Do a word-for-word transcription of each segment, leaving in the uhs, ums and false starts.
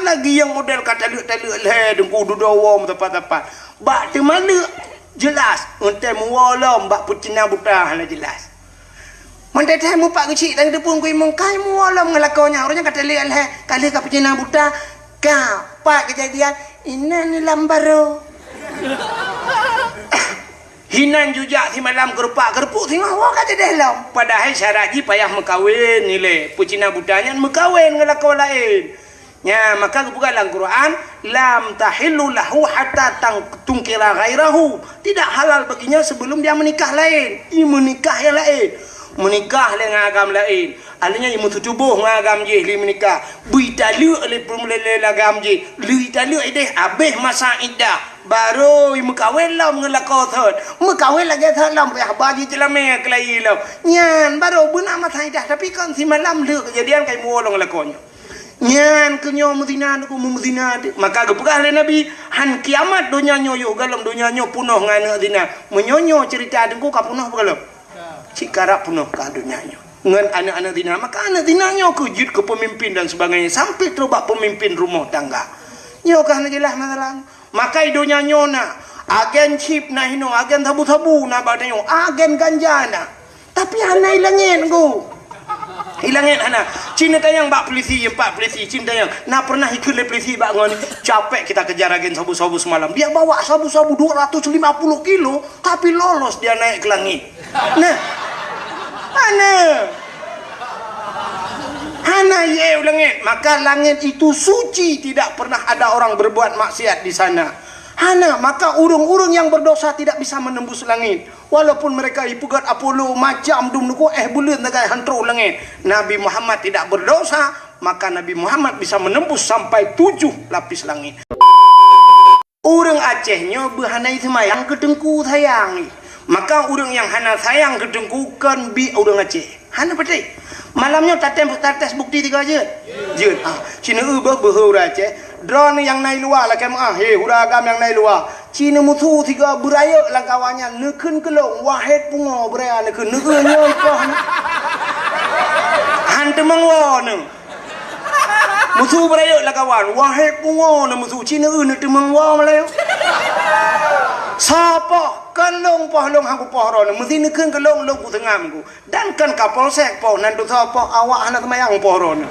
Lagi nyang model ka taleuek-taleuek lhèe, Teungku, dudoe woe meusapat-sapat. Bak teuma leuek jeulaih, meuntèe meuwoe lom bak peucina buta hana jeulaih. Meuntèe-tèe mupat geuchik dan geuteupeue Teungku Imum, ka meuwoe lom ngon lakoe nyan. Uroe nyan ka taleuek lhèe, ka lheueh ka peucina buta. Ka, pat keujadian, inan lam barô. Hinan jujak simalam keurupak-keurupak singoh woe ka teudeh lom. Padahai syarat jih payah meukawen ilèe. Peucina buta nyan meukawen ngon lakoe laén. Nya, maka geupeugah lam Quran, "Lam tahillu lahu hatta tang-, tunkira ghairahu." Tidak halal baginya sebelum dia menikah laén. I meunikah nyang laén. Meunikah lé ngon agam laén. Artinya, i meututoboh ngon agam jih lé meunikah. Beu italeuek lé peum-, lé, lé agam jih. Lé italeuek ideh, abéh masa iddah. Barô i meukawen lom ngon lakoe thon. Meukawen lagèe thon lom, payah ba jih ceulamé keulayi lom. Nyan, barô beuna masa iddah. Tapi kon simalam lheueh keujadian ka i meuwoe lom ngon lakoe nyan. Nyan keu nyoe meuzina, Teungku, meuzina. Maka geupeugah lé Nabi, "Han kiamat donya nyoe yoh, gohlom donya nyoe punoh ngon aneuk zina." Meunyoe nyoe ceurita, Teungku, ka punoh peue gohlom? Cit karab punoh ka donya nyoe ngon aneuk-aneuk zina. Maka aneuk zina nyoe keuh jeuet keu peumimpin dan sebagainya, sampai trok bak peumimpin rumoh tangga. Nyoe ka hana jeulaih masalah. Maka i donya nyoe na agen chip, na hinoe agen sabu-sabu, na bak tanyoe agen ganja na. Tapi hana i langèt, Teungku. I langèt hana. Ci neutanyong bak polisi, pat polisi, ci neutanyong. Na pernah ikheun lé polisi bak ngon, "Capek kita kejar agen sabu-sabu semalam. Dia bawa sabu-sabu dua ratus lima puluh kilo, tapi lolos dia naik ke langit." Nah. Hana. Hana i u langèt. Maka langèt itu suci, tidak pernah ada orang berbuat maksiat di sana. Hana, maka ureueng-ureueng nyang berdosa tidak bisa menembus langit. Walaupun mereka ipeugöt Apollo macam dum nukô, eh, buleuen sagai han trôh u langèt. Nabi Muhammad tidak berdosa, maka Nabi Muhammad bisa menembus sampai tujuh lapis langit. Ureueng Aceh nyoe beuhana seumayang keu Teungku sayang. Maka ureueng nyang hana sayang keu Teungku kon biek ureueng Aceh. Hana patéh. Malam nyoe tatem, tates bukti tiga jeuet. Jeuet. Ah, ci neueu beuh beuhe ureueng Aceh. Droeneuh nyang na i luwa lakèe meu'ah, he, ureueng agam nyang na i luwa. Ci neumusu sigoe beurayeuk lam kawan nyan, neukheun keu lôn, "Wahét pungo beuraya neukheun." Neueu nyoe ipoh nyoe. Han teumeung woe neuh. Musu beurayeuk lam kawan, "Wahét pungo neuh musu." Ci neueu neuteumeung woe meulayeue. Soe poh, kon lôn poh, lôn han kupoh droeneuh. Meusi neukheun keu lôn, lôn kuseungab ku. Dan kon Kapolsek poh, nan teusoe poh, awak hana seumayang poh droeneuh.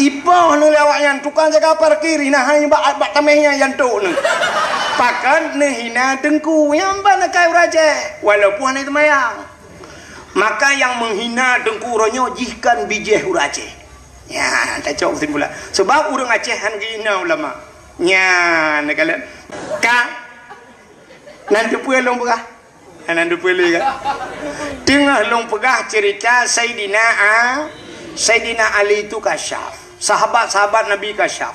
Ipoh neuh lé awak nyan, tukang jaga parkir, hina hai bak, bak tamèh nyan, nyan tok neuh. Pakon neuhina Teungku, nyan ban akai ureueng Aceh, walaupun hana seumayang. Maka nyang meuhina Teungku uroe nyoe jih kon bijéh ureueng Aceh. Nyan, tacok keusimpulan. Sebab ureueng Aceh han geuhina ulama. Nyan, neukalon. Ka. Nan teupeue lôn peugah. Hana teupeue lé kan? Teungoh lôn peugah cerita Saidina A-, Saidina Ali itu kasyaf. Sahabat-sahabat Nabi kasyaf.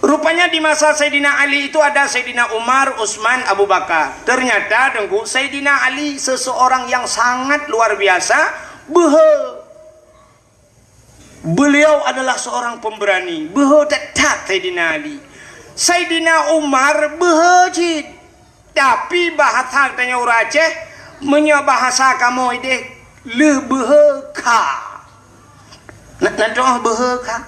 Rupanya di masa Saidina Ali itu ada Saidina Umar, Utsman, Abu Bakar. Ternyata, Teungku, Saidina Ali seseorang yang sangat luar biasa, beuhe. Beliau adalah seorang pemberani, beuhe that-that Saidina Ali. Saidina Umar beuhe cit. Tapi bahasa tanyoe ureueng Aceh, meunyoe bahasa kamoe ideh, lheueh beuhe kha. Na, na droe beuhe kha.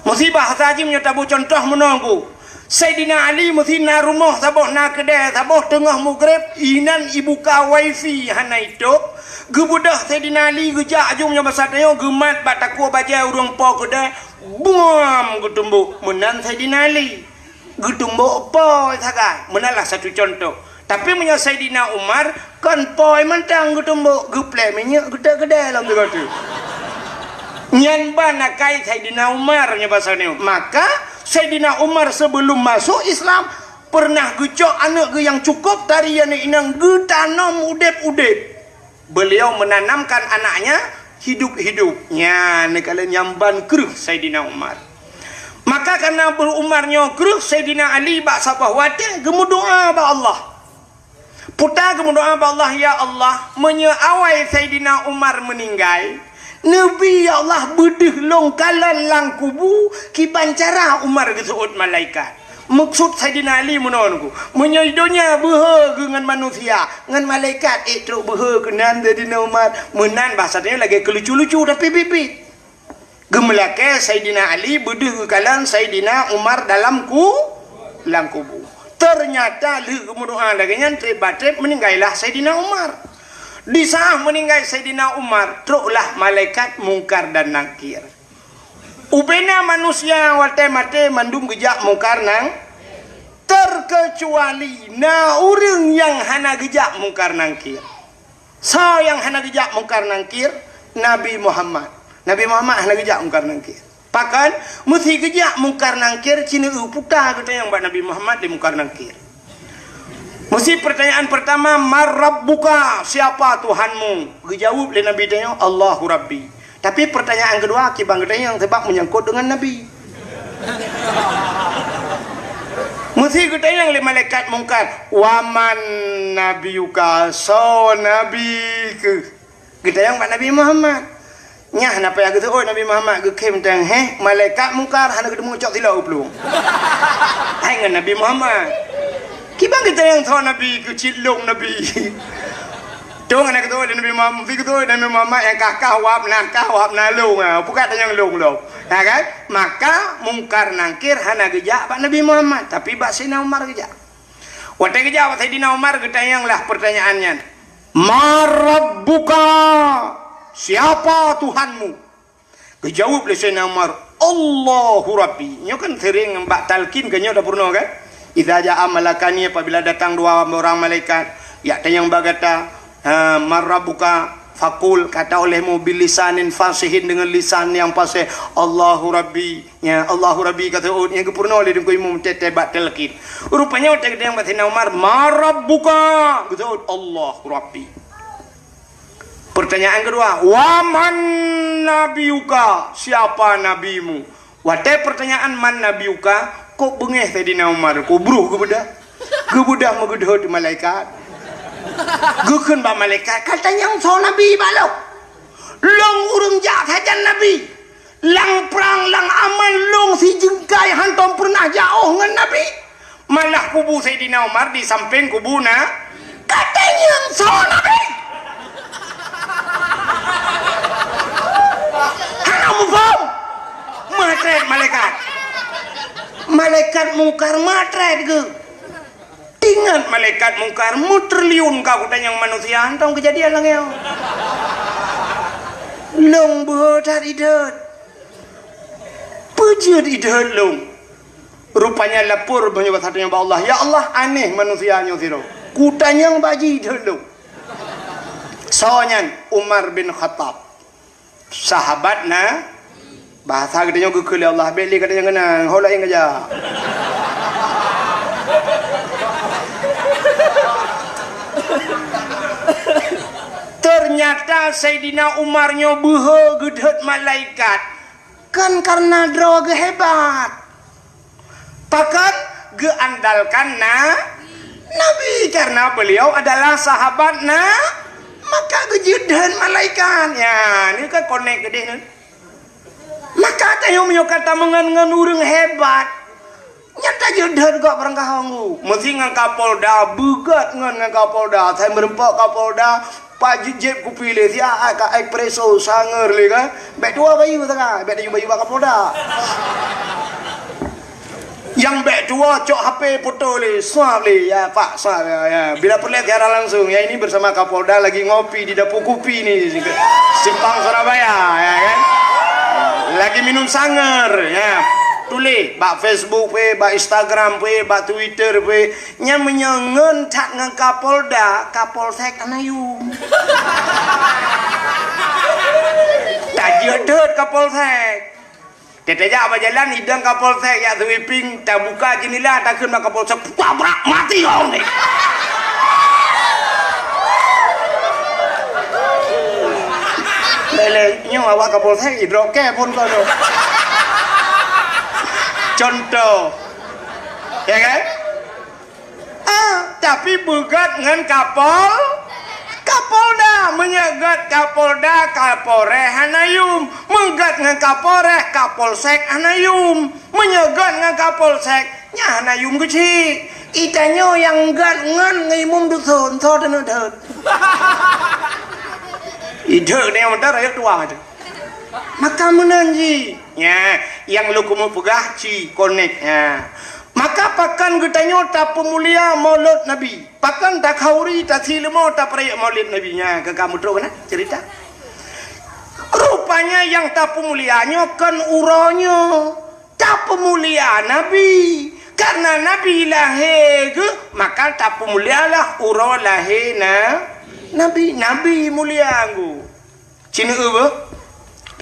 Meusi bahasa jih meunyoe taboh cuntoh meunoe ku. Saidina Ali meusi na rumoh saboh, na keudè saboh, teungoh mugreb, inan ibuka wifi hana itôb. Geubeudôh Saidina Ali geujak aju meunyoe basa tanyoe geumat bak takue bajèe ureueng po keudè, buam geutumbok. Meunan Saidina Ali. Geutumbok po sagai. Meunan lah satu contoh. Tapi meunyoe Saidina Umar, kon po mantong geutumbok, geuplè minyeuk geutôb keudè lom sigoe teuk. Nyan ban akai Saidina Umar nyoe basa nyoe. Maka Saidina Umar sebelum masuk Islam pernah geucok aneuk geuh nyang cukup tari aneuk inong geutanom udeb-udeb. Beliau menanamkan anaknya hidup-hidup. Nyan neukalon nyang ban kreueh Saidina Umar. Maka karena beuh Umar nyoe kreueh, Saidina Ali bak saboh watèe geumeudoa bak Allah. Puta geumeudoa bak Allah, "Ya Allah, meunyoe awai Saidina Umar meuninggai, neubi, ya Allah, beudeuh lôn kalon lam kubu kiban cara Umar geuseuôt malaikat." Meukeusut Saidina Ali meunoe Teungku, meunyoe donya beuhe geuh ngon manusia, ngon malaikat ék trok beuhe keunan Saidina Umar. Meunan bahasa tanyoe lagèe keulucu-lucu, tapi biet-biet. Geumeulakée Saidina Ali beudeuh geukalon Saidina Umar dalam ku-, lam kubu. Teunyata lheueh geumeudoá lagée nyan, treb-treb meuninggai lah Saidina Umar. Di saat meuninggai Saidina Umar, troklah malaikat Mungkar dan Nakir. Ubena manusia watée maté mandum geujak Mungkar nang, terkecuali na ureuëng nyang hana geujak Mungkar Nakir. Soe nyang hana geujak Mungkar Nakir? Nabi Muhammad. Nabi Muhammad hana geujak Mungkar Nakir. Pakon? Meusi geujak Mungkar Nakir, ci neueu puta geutanyoe bak Nabi Muhammad di Mungkar Nakir. Meusi pertanyaan pertama, "Man rabbuka?" Siapa Tuhanmu? Geujaweueb lé Nabi tanyoe, "Allahu Rabbi." Tapi pertanyaan kedua, kiban geutanyoe, sebab menyangkut dengan Nabi. Meusi geutanyong lé malaikat Mungkar, "Wa man nabiyuka?" Soe nabi keuh? Geutanyong bak Nabi Muhammad. Nyan hana payah geuseuôt Nabi Muhammad, geukhém teuh, heh, malaikat Mungkar hana geuteumu cok silop u plueng. Hai ngon Nabi Muhammad. Kiban geutanyong soe nabi keuh, cit lôn nabi. Dong hana geuteuôt lé Nabi Muhammad, meusi geuteuôt lé Nabi Muhammad nyang kah-kah wab na, kah wab na lôn, ha, peugah tanyong lôn lom. Ha kan? Maka Mungkar Nakir hana geujak bak Nabi Muhammad, tapi bak Saidina Umar geujak. Watée geujak bak Saidina Umar, geutanyong lah pertanyaan nyan, "Man rabbuka?" Siapa Tuhanmu? Geujaweueb lé Saidina Umar, "Allahu Rabbi." Nyoe kan sering bak talqin keu nyoe tapeurunoe kan? "Idza jaa malakani," apabila datang dua orang malaikat, jak tanyong bak gata, ha, "Man rabbuka?" Faqul, kata olehmu, "Bilisanin fasihin," dengan lisan yang fasih, "Allahu Rabbi." Ya, "Allahu Rabbi," kata, oh, nyang geupeurunoe lé Teungku Imum teuh-teuh bak talqin. Rupanya watée geutanyong bak Saidina Umar, "Man rabbuka?" Geujaweueb, "Allahu Rabbi." Pertanyaan kedua, "Wa man nabiyuka?" Siapa nabimu? Watée pertanyaan "Man nabiyuka?", kok beungéh Saidina Umar, kok bruh geubeudôh. Geubeudôh meugeudhôt malaikat. Geukheun bak malaikat, "Ka tanyong soe nabi bak lôn? Lôn ureuëng jak sajan nabi. Lam prang, lam aman lôn sijeungkai hántom peureunah jiôh ngon nabi. Malah kubu Saidina Umar di sampéng kubu na, ka tanyong soe nabi?" Hana muphom. Meutrét malaikat. Malaikat Mungkar meutrét geuh. Ingat malaikat Mungkar, meutriliun ka kutanyong manusia, hántom keujadian lagée nyoe. Lôn beuhe that idhôt. Peue jeuet idhôt lôn? Rupanya lapor meunyoe bak Allah, "Ya Allah, aneh manusia nyoe sidroe. Kutanyong bak jih idhôt lôn." Soe nyan? Umar bin Khattab. Sahabat na, bahasa geutanyoe geukheun lé Allah, bék lé gata nyang keunan, ho laén geujak. Teunyata Saidina Umar nyoe beuhe geudhôt malaikat, kon kareuna droe geuh hebat. Pakon? Geuandalkan na, Nabi, karena beliau adalah sahabat na, maka geujeuet dheun malaikat. Ya, ni kan konek geudeh ni. Maka tanyoe meunyoe ka tameungon ngon ureuëng hebat, nyan tajeuet dheun gok barangkaho ngu. Meusi ngon Kapolda, beugot ngon, ngon Kapolda. Sai meureumpok Kapolda, Pak, jeuet kupi lé, siat ka espresso, sangar lé kan. Bék tuwoe bayeue sagai, bék tuwoe bayeue bak Kapolda. Nyang bék tuwoe cok H P foto lé, swab lé, ya Pak, swab, ya, ya. Bila peureulée siaran langsung, ya ini bersama Kapolda lagi ngopi di Dapur Kupi ni, Simpang Surabaya, ya kan. Lagi minum sangar, ya. Tuléh bak Facebook pih, bak Instagram pih, bak Twitter pih. Nyan meunyoe ngon that ngon Kapolda, Kapolsek hana yum. Tajeuet dheut Kapolsek. Teutajak bak jalan, idong Kapolsek jak sweeping, tabuka jeundela, takheun bak Kapolsek, "Tabrak mati kau ni!" Lé-lé, nyoe awak Kapolsek, idrop kée phon kau tu. Contoh. Ya kan? Ah, tapi beugot ngon Kapol-, Kapolda. Meunyoe got Kapolda, Kapolres hana yum. Meugot ngon Kapolres, Kapolsek hana yum. Meunyoe got ngon Kapolsek, nyan hana yum keuchik. Itanyoe nyang got ngon, ngon imum dusun, soe teuneuk dheut? Idheut nyoe meuntah rakyat tuha tu. Maka meunan jih. Nya, nyang lôn keumeung peugah ci konek. Nya. Maka pakon geutanyoe tapeumulia Maulud Nabi? Pakon takhauri, tasileumo, tapeurayeuk Maulid Nabi? Nya, ka, ka meutrok keunan ceurita. Rupanya nyang tapeumulia nyoe kon uroe nyoe. Tapeumulia Nabi. Karena Nabi lahé geuh, maka tapeumulialah uroe lahé na-, Nabi. Nabi mulia geuh. Ci neueu beuh?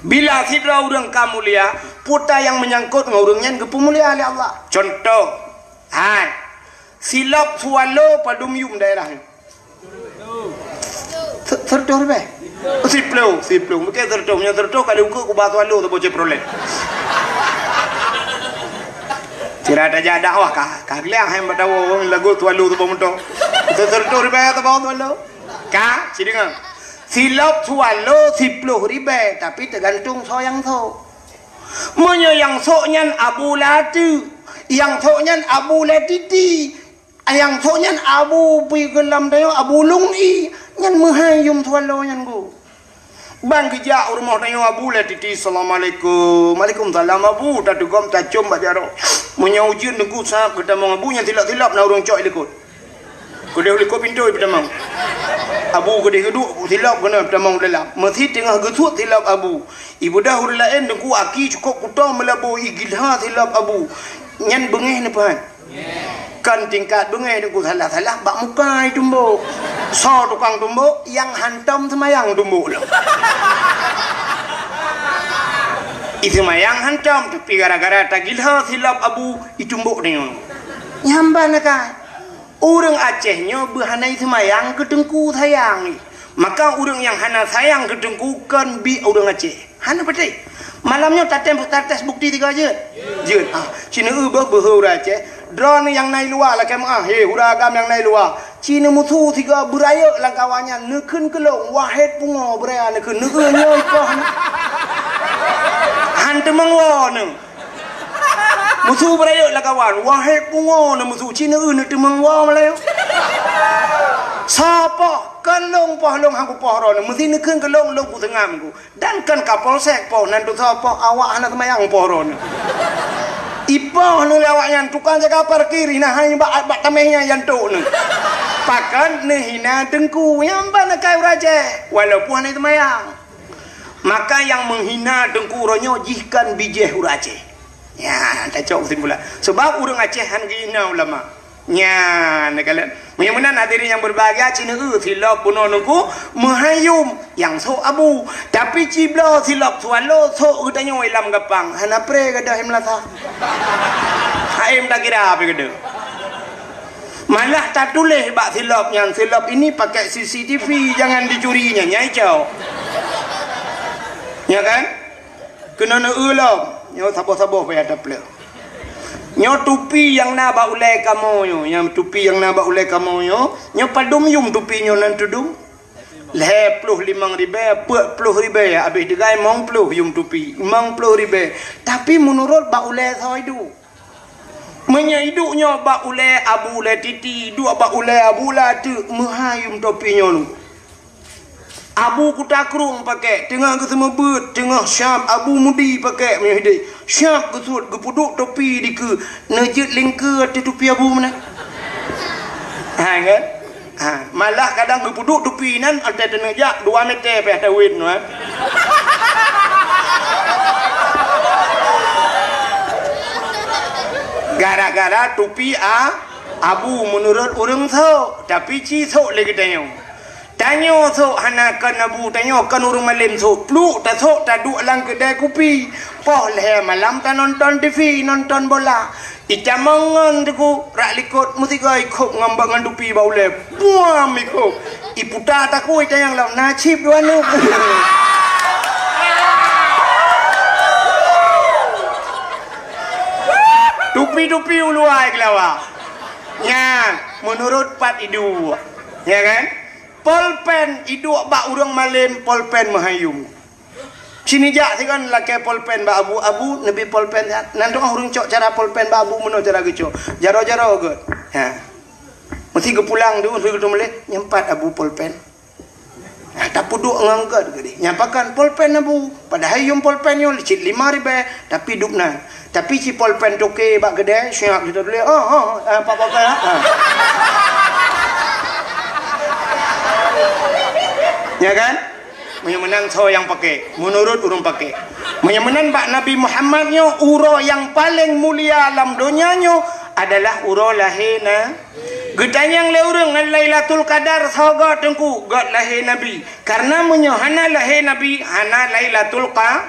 Bila sidroe ureuëng ka mulia, peue nyang meunyangkot ngon ureuëng nyan geupeumulia lé Allah. Cuntoh, hai, silop Swallow padum yum daerah nyoe? Se-, seratus ribèe? Siploh, siploh. Mungkin seratus, meunyoe seratus kali ukeue kubah Swallow saboh Chevrolet. Sira tajak dakwah ka, ka geuliang hai bak tawoe lagu Swallow saboh moto. Seratus ribèe saboh Swallow. Ka, ci deungoe. Silop Swallow siploh ribèe, tapi teugantung soe nyang sok. Meunyoe nyang sok nyan Abu Lati, nyang sok nyan Abu Latiti, nyang sok nyan Abu pi geulam tanyoe Abu Lung I, nyan meuhai yum Swallow nyan geuh. Ban geujak u rumoh tanyoe Abu Latiti, "Assalamualaikum." "Waalaikumsalam, Abu." Tatugom tacom bak jaroe. Meunyoe ujeuen teungku sab geutamong Abu, nyan silop-silop na ureuëng cok i likot. Keudeh likot pintoe peutamong. Abu keudeh geuduek silop keunoe peutamong dalam. Meusi teungoh geusuet silop Abu. Ibudah ureuëng laén teungku aki cukôp kuto meulaboh igilha silop Abu. Nyan beungéh neupeuhan. Kan tingkat beungéh teungku salah-salah bak muka itumbok. Soe tukang tumbok, nyang hantom seumayang tumbok lom. Iseumayang hantom, tapi gara-gara tagilha silop Abu, itumbok deungoe. Nyamban akai. Ureuëng Aceh nyoe beuhana seumayang keu teungku sayang. Maka ureuëng nyang hana sayang keu teungku kon biek ureuëng Aceh. Hana patéh. Malam nyoe tatem, tates bukti tiga jeuet. Jeuet. Ah, ci neueu beuh beuhe ureuëng Aceh. Droeneuh nyang na i luwa lakée meuáh, he, ureuëng agam nyang na i luwa. Ci neumusu sigoe beurayeuk lam kawan nyan, neukheun keulong, wahét pungo beuraya neukheun, neueu nyoe poh. Han teumeung woe neuh. Musu beurayeuk lakawan, wahé pungo na musu, ci neueu neuteumeung woe meulayeue. Soe poh, kon lôn poh lôn han kupoh droeneuh, meusi neukheun keu lôn, lôn kuseungam ku. Dan kon Kapolsek poh, nan teusoe poh, awak hana seumayang poh droeneuh. Ipoh neuh lé awaknyan, tukang jaga parkir, hina hai bak, bak taméh nyan jantok neuh. Pakon neuhina teungku, nyang ban akai ureuëng Aceh, walaupun hana seumayang. Maka nyang meuhina teungku uroe nyoe jih kon bijéh ureuëng Aceh. Nyan, tacok keusimpulan. Sebab ureuëng Aceh han geuhina ulama. Nyan, neukalon. Meunyoe meunan hadirin nyang berbahagia, ci neueu silop bunoe teungku meuhai yum nyang sok Abu. Tapi ci bloe silop Swallow sok geutanyoe lam gapang. Hana pré gadôh i meulasa. Haém takira pih gadôh. Malah tatuléh bak silop nyan, "Silop ini pakai C C T V, jangan dicuri," nyan, nyan icok. Ya kan? Keunoe neueu lom, nyoe saboh-saboh payah tapleueh. Nyoe tupi nyang na bak ulée kamoe nyoe, nyang tupi nyang na bak ulée kamoe nyoe, nyoe padum yum tupi nyoe nan tudum? Lhée ploh limong ribée, peuet ploh ribée, habéh teugai limong ploh yum tupi, limong ploh ribée. Tapi meunurot bak ulée soe iduek. Meunyoe iduek nyoe bak ulée Abu Lé Titi, iduek bak ulée Abu Lé Teuk, meuhai yum topi nyoe lom. Abu Kuta Krueng pakék, teungoh geuseumeubeuet, teungoh siab Abu Mudi pakék meunyoe hidéh. Siab geusuet, geupeuduek topi dikeue, neujeuet lingkeue ateueh tupi Abu meunan. Hai kan? Ha, malah kadang geupeuduek tupi nyan, watée teuneuk jak dua meter pih tawét nyoe. Gara-gara tupi a, Abu meunurot ureuëng sok, tapi ci sok lé geutanyoe. Tanyoe sok hana kon Abu, tanyoe kon ureuëng malém sok. Pluek tasok taduek lam keudée kupi. Poh lhée malam tanonton T V, nonton bola. Itamong ngon teungku rak likot meusigoe ikop ngon bak ngon tupi bak ulée. Buam ikop. Iputa takue itanyong lom, na cit dua neuk. Tupi-tupi uluwa keulawa. Nyan, meunurot pat iduek. Ya kan? Polpen iduek bak ureuëng malém, polpen meuhai yum. Sini jak sigon lakée polpen bak Abu, Abu neubi polpen nyan. Nan teungoh ureuëng cok cara polpen bak Abu meunoe cara geucok. Jaroe-jaroe geuh. Ha. Meusi geupulang tu, meusi geuteumeuléh, nyempat Abu polpen. Nah, tapeuduek ngon gét keudeh. Nyan pakon polpen na bu. Padahai yuem polpen nyoe cit lima ribèe, tapi dub nan. Tapi si polpen toke bak keudè, siap kita tuléh. Oh, oh, oh, apa, apa, apa, ha? Ya kan? Meunyoe meunan soe nyang paké, meunurot ureueng paké. Meunyoe meunan bak Nabi Muhammad nyoe, uroe nyang paleng mulia lam donya nyoe adalah uroe lahé na-, geutanyong lé ureueng ngon Lailatul Qadar soe göt teungku, göt lahé Nabi. Karena meunyoe hana lahé Nabi, hana Lailatul Qa-,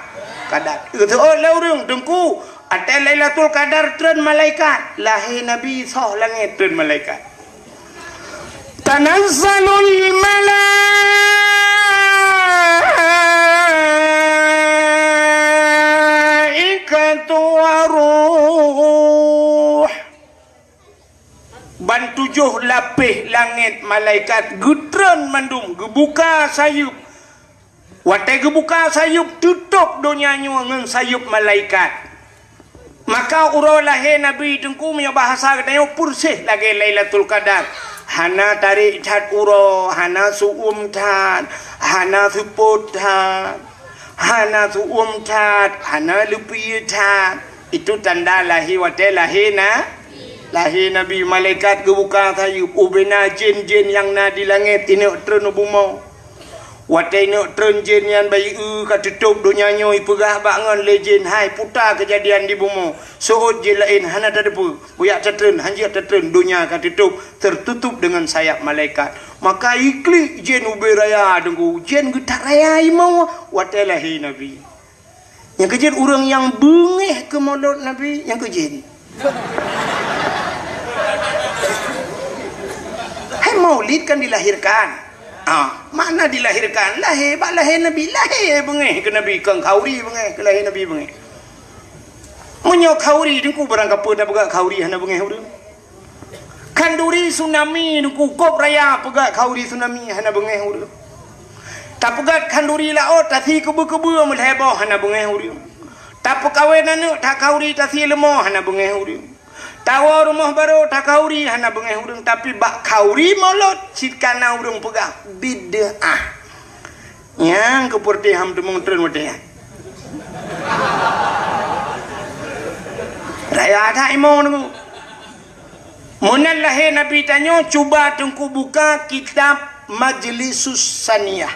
Qadar. Geuseuôt lé ureueng teungku, watèe Lailatul Qadar treun malaikat, lahé Nabi soh langèt treun malaikat. Tanazzalul malaikatu waruh. Ban tujoh lapéh langèt malaikat geutreun mandum, geubuka sayeup. Watèe geubuka sayeup, teutôb donya nyoe ngon sayeup malaikat. Maka uroe lahé Nabi teungku, meunyoe bahasa geutanyoe, peureséh lagèe Lailatul Qadar. Hana tarék that uroe, hana su'uem that, hana seupôt that, hana su'uem that, hana leupie that. Itu tanda lahé watèe lahé na-, lahé Nabi. Malaikat geubuka sayeup, ubena jén-jén nyang na di langèt ineuk treun u bumoe. Watèe ineuk treun jén nyan bayeue ka teutôb donya nyoe, ipeugah bak ngon lé jén, "Hai, puta keujadian di bumoe. Seuôt jén laén hana tateupeue. Bujak tatreun, hanjeuet tatreun, donya ka teutôb, tertutup dengan sayap malaikat." Maka iklik jén ubé raya teungku, jén geutat raya imoe watèe lahé Nabi. Nyang keu jén ureueng nyang beungéh keu molot Nabi, nyang keu jén. Hai, maulid kan dilahirkan. Ah, makna dilahirkan, lahé, bak lahé Nabi, lahé beungéh keu Nabi, kon khauri beungéh, keu lahé Nabi beungéh. Meunyoe khauri, teungku barangkapeue tapeugah khauri hana beungéh ureueng. Khanduri tsunami, teungku, kôb raya peugah khanduri tsunami hana beungéh ureueng. Tapeugah khanduri laôt, tasi keubeu-keubeu meulhèe boh hana beungéh ureueng. Tapeukawen aneuk that khanduri tasi leumo hana beungéh ureueng. Tawoe rumoh barô that khanduri hana beungéh ureueng, tapi bak khanduri molot cit ka na ureueng peugah bid'ah. Nyang keu peureutih ham teumong treun watèe nyan. Raya that imoe teungku. Meunan lahé Nabi tanyoe, cuba teungku buka kitab Majlisus Saniyah.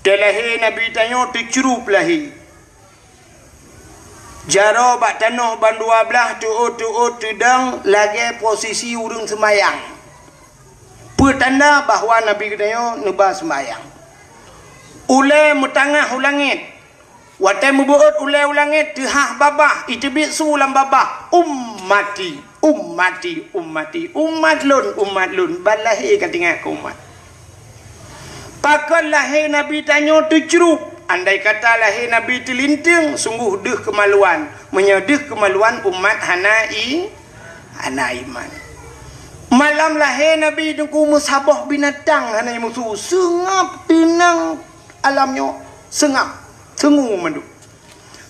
Teulahé Nabi tanyoe teucrup lahé. Jaroe bak tanoh ban dua blaih, teuôt-teuôt teudong lagèe posisi ureueng seumayang. Peue tanda bahwa Nabi geutanyoe neuba seumayang. Ulèe meutangah u langèt. Watèe meubeuôt ulèe u langèt, teuhah babah, iteubiet su lam babah, "Ummati, ummati, ummati, umat lôn, umat lôn." Ban lahé ka teuingat keu umat. Pakon lahé Nabi tanyoe teucrup? Andai kata lahé Nabi teulinteung, sunggoh deuh keumaluan. Meunyoe deuh keumaluan, umat hana i-, hana iman. Malam lahé Nabi teungku, meusaboh binatang hana jimusu, seungab teunang alam nyoe, seungab, seungue mandum.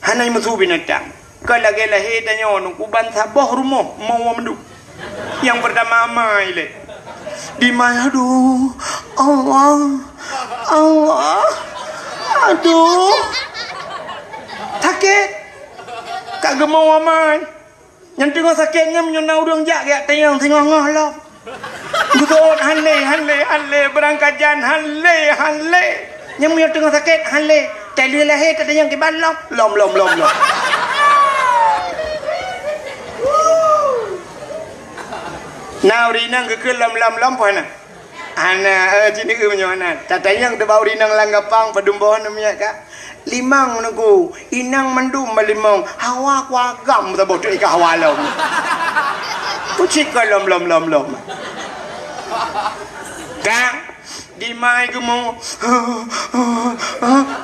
Hana jimusu binatang. Ka lagèe lahé tanyoe teungku, ban saboh rumoh moe mandum. Nyang peurtama amai lé. Di mai, aduh, Allah, Allah, aduh. Sakét. Ka geumoe amai. Nyang teungoh sakét nyan meunyoe na ureueng jak geujak tanyong singoh-ngoh lom. Geuseuôt han lé, han lé, han lé, beurangkajan han lé, han lé. Nyang meunyoe teungoh sakét han lé. Taleueh lahé tatanyong kiban lom, lom, lom, lom, lom. Na ureueng inong geukheun lom, lom, lom, peue hana? Hana, eh, jineuk meunyoe hana. Tatanyong teuh bak ureueng inong lam gapang, padum boh aneuk miet ka? Limong teungku, inong mandum balimong, hawa kuagam saboh teuk ka hawa lom. Kucik ka lom, lom, lom, lom. Ka, di mai geumoe.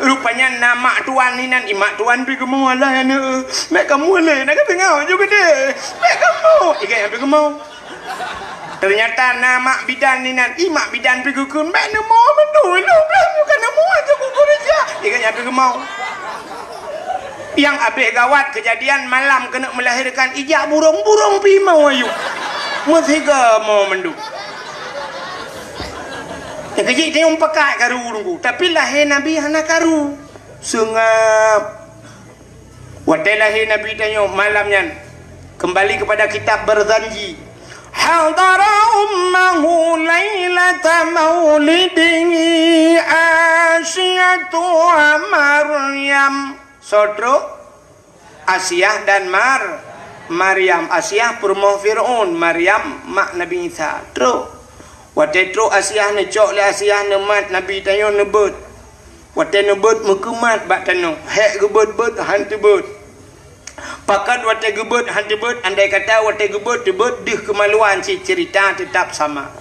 Rupanya na mak tuan inan, i mak tuan pi geumoe, alah aneuk. Bèk kamoe lé, na ka teungoh ju geudeh. Bèk kamoe. Igai pi geumoe. Teunyata na mak bidan inan, i mak bidan pi geukheun, "Bèk neumoe mandum, lôn blah bukan neumoe, jeuet keu geureja." Igai nyan pi geumoe. Nyang abéh gawat keujadian malam keuneuk meulahérkan, ijak burông-burông pi moe ayue. Meusigoe moe mandum. Keujiek tanyoe pakat karu Teungku, tapi lahé Nabi hana karu. Seungab. Watée lahé Nabi tanyoe malam nyan, kembali kepada kitab Barzanji. Hadara ummahu lailata maulidihi Asiyatu wa Maryam. Soe trok? Asiah dan Mar-, Maryam. Asiah peurumoh Fir'aun, Maryam mak Nabi Isa. Trok. Watée trok Asiah neucok lé Asiah neumat Nabi tanyoe neubeuet. Watée neubeuet meukeumat bak tanoh, hék geubeuet-beuet han teubeuet. Pakon watée geubeuet han teubeuet, andai kata watée geubeuet teubeuet deuh keumaluan cit ceurita teutab sama.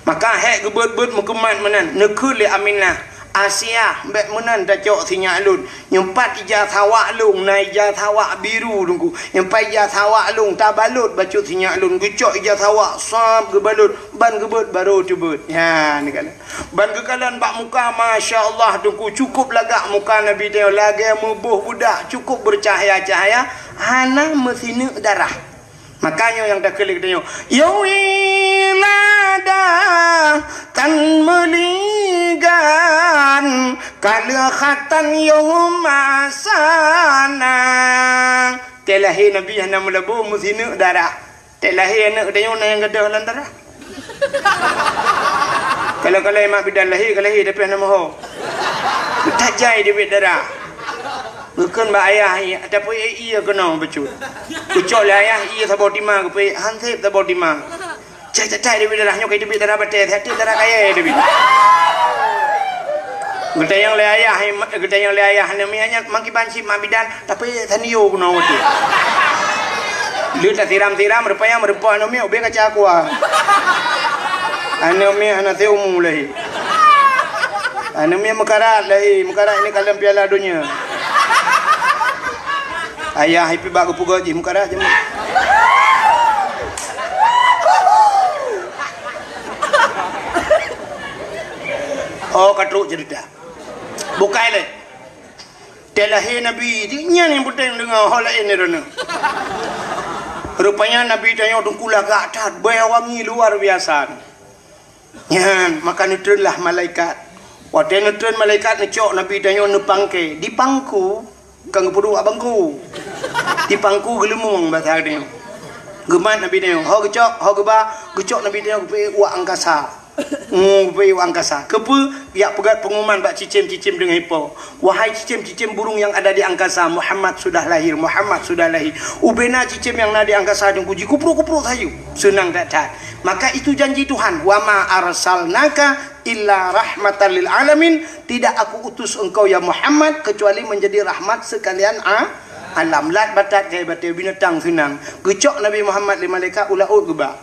Maka hék geubeuet-beuet meukeumat meunan, neukheun lé Aminah, "Asiah, bék meunan tacok sinyak lôn. Nyoe pat ija sawak lôn, na ija sawak biru Teungku. Nyoe pat ija sawak lôn, tabalot bacut sinyak lôn." Geucok ija sawak, sab geubalot, ban geubeuet barô teubeuet. Nyan geukalon. Ban geukalon bak muka, masya Allah Teungku, cukup lagak muka Nabi tanyoe, lagée meuboh budak, cukup beucahya-cahya, hana meusineuk darah. Maka nyoe nyang takheun lé geutanyoe, "Ya wiladah tan meuligan, ka lheueh khatan yoh masana." Tée lahé Nabi hana meulabô meusineuk darah. Tée lahé aneuëk geutanyoe na nyang gadôh lam darah. Kalau-kalau mak bidan lahé ka lahé tapi hana moho. Tajai deubiet darah. Geukheun bak ayah, "Tapi ie keunoe bacut." Geucok lé ayah ie saboh timang, geupeuék han sép saboh timang. Cai catai deubiet darah nyoe, kai deubiet darah batée, hati darah kayée deubiet. Geutanyong lé ayah, geutanyong lé ayah, "Aneuëk miet nyan makiban cit mak bidan, tapi tanio keunoe watée." Lheueh tasiram-siram, rupanya meureumpok aneuëk miet ubé kaca aqua. Aneuëk miet hana seumu lahé. Aneuëk miet meukarat lahé, meukarat ini kalon piala donya. Ayah ipi bak geupeugah jih meukarat jih. Oh, ka trok cerita. Bukai lé. Tée lahé Nabi, nyan nyang peunteng deungoe, ho laén droeneuh. Rupanya Nabi tanyoe Teungku lagak that, beuwangi luar biasa. Nyan, maka neutreun lah malaikat. Watée neutreun malaikat neucok Nabi tanyoe neupangke, dipangku, kan geupeuduek bak bangku. Dipangku geuleumong basa tanyoe. Geumat Nabi tanyoe, ho geucok, ho geuba, geucok Nabi tanyoe geupeuék u angkasa. Ngu, geupeuék u angkasa. Keupeue? Jak peugét peungumuman bak cicém-cicém deungon ipo. Wahai cicém-cicém burung yang ada di angkasa, Muhammad sudah lahir, Muhammad sudah lahir. Ubena cicém nyang na di angkasa Teungku jikupruek-kupruek sayu. Seunang that-that. Maka itu janji Tuhan, "Wa ma arsalnaka illa rahmatan lil alamin." Tidak Aku utus engkau, ya Muhammad, kecuali menjadi rahmat sekalian a-, alam. Lat batat kai batée binatang seunang. Geucok Nabi Muhammad lé malaikat u laôt geuba.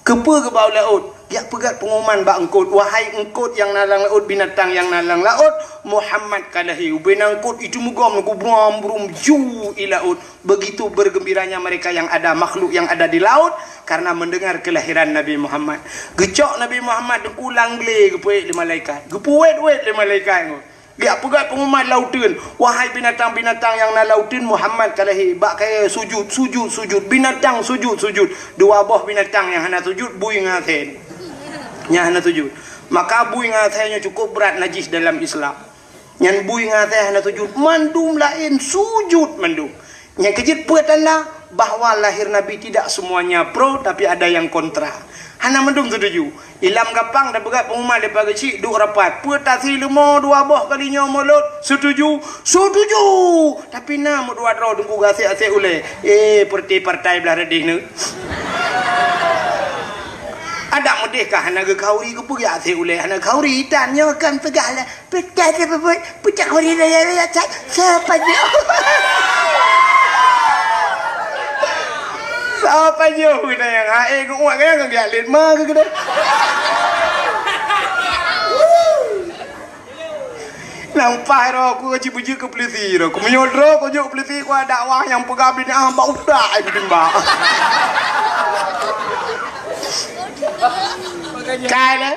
Keupeue geuba u laôt? Jak peugét peungumuman bak eungkôt, "Wahai eungkôt nyang na lam laôt, binatang nyang na lam laôt, Muhammad ka lahé." Ubena eungkôt itu meugom, geubuam brum ju i laôt. Begitu bergembiranya mereka yang ada, makhluk yang ada di laut, karena mendengar kelahiran Nabi Muhammad. Geucok Nabi Muhammad Teungku lam glé geupeuék lé malaikat. Geupeuwét-wét lé malaikat nyoe. Jak peugét peungumuman lauteuen, "Wahai binatang-binatang nyang na lauteuen, Muhammad ka lahé." Bak kayée sujut, sujut, sujut. Binatang sujut, sujut. Dua boh binatang nyang hana sujut, bui ngon asée. Nyang hana sujut. Maka bui ngon asée nyoe cukup brat najis dalam Islam. Nyan bui ngon asée hana sujut. Mandum laén sujut mandum. Nyang keujeuet peue tanda bahwa lahir Nabi tidak semuanya pro, tapi ada yang kontra. Hana mandum setuju. Ilam gampang tapeugah pengumuman daripada keuchik duek rapat. Peue tasi leumo dua boh kali nyoe mulod? Setuju? Setuju! Tapi na meudua droe Teungku gasek-asek ulée. Eh, peureuté partai blah reudeh neuh. Adak meudeh ka hana geukhauri, keupeue gasek ulée hana khauri? Tan nyoe kan peugah lah. Peucah teupeubuet, peucah kuri raya-raya cat, sapa nyoe? Sapa nyoe geutanyoe? Hai, geuuek geutanyoe, geuliat lét ma geuh geutanyoe. Nang paih roh ku ka jibeujeuet keu peulisi roh. Ku meunyoe droe ku jeuet peulisi ku dakwah nyang peugah binatang bak utak ai bitimbak. Kai lé.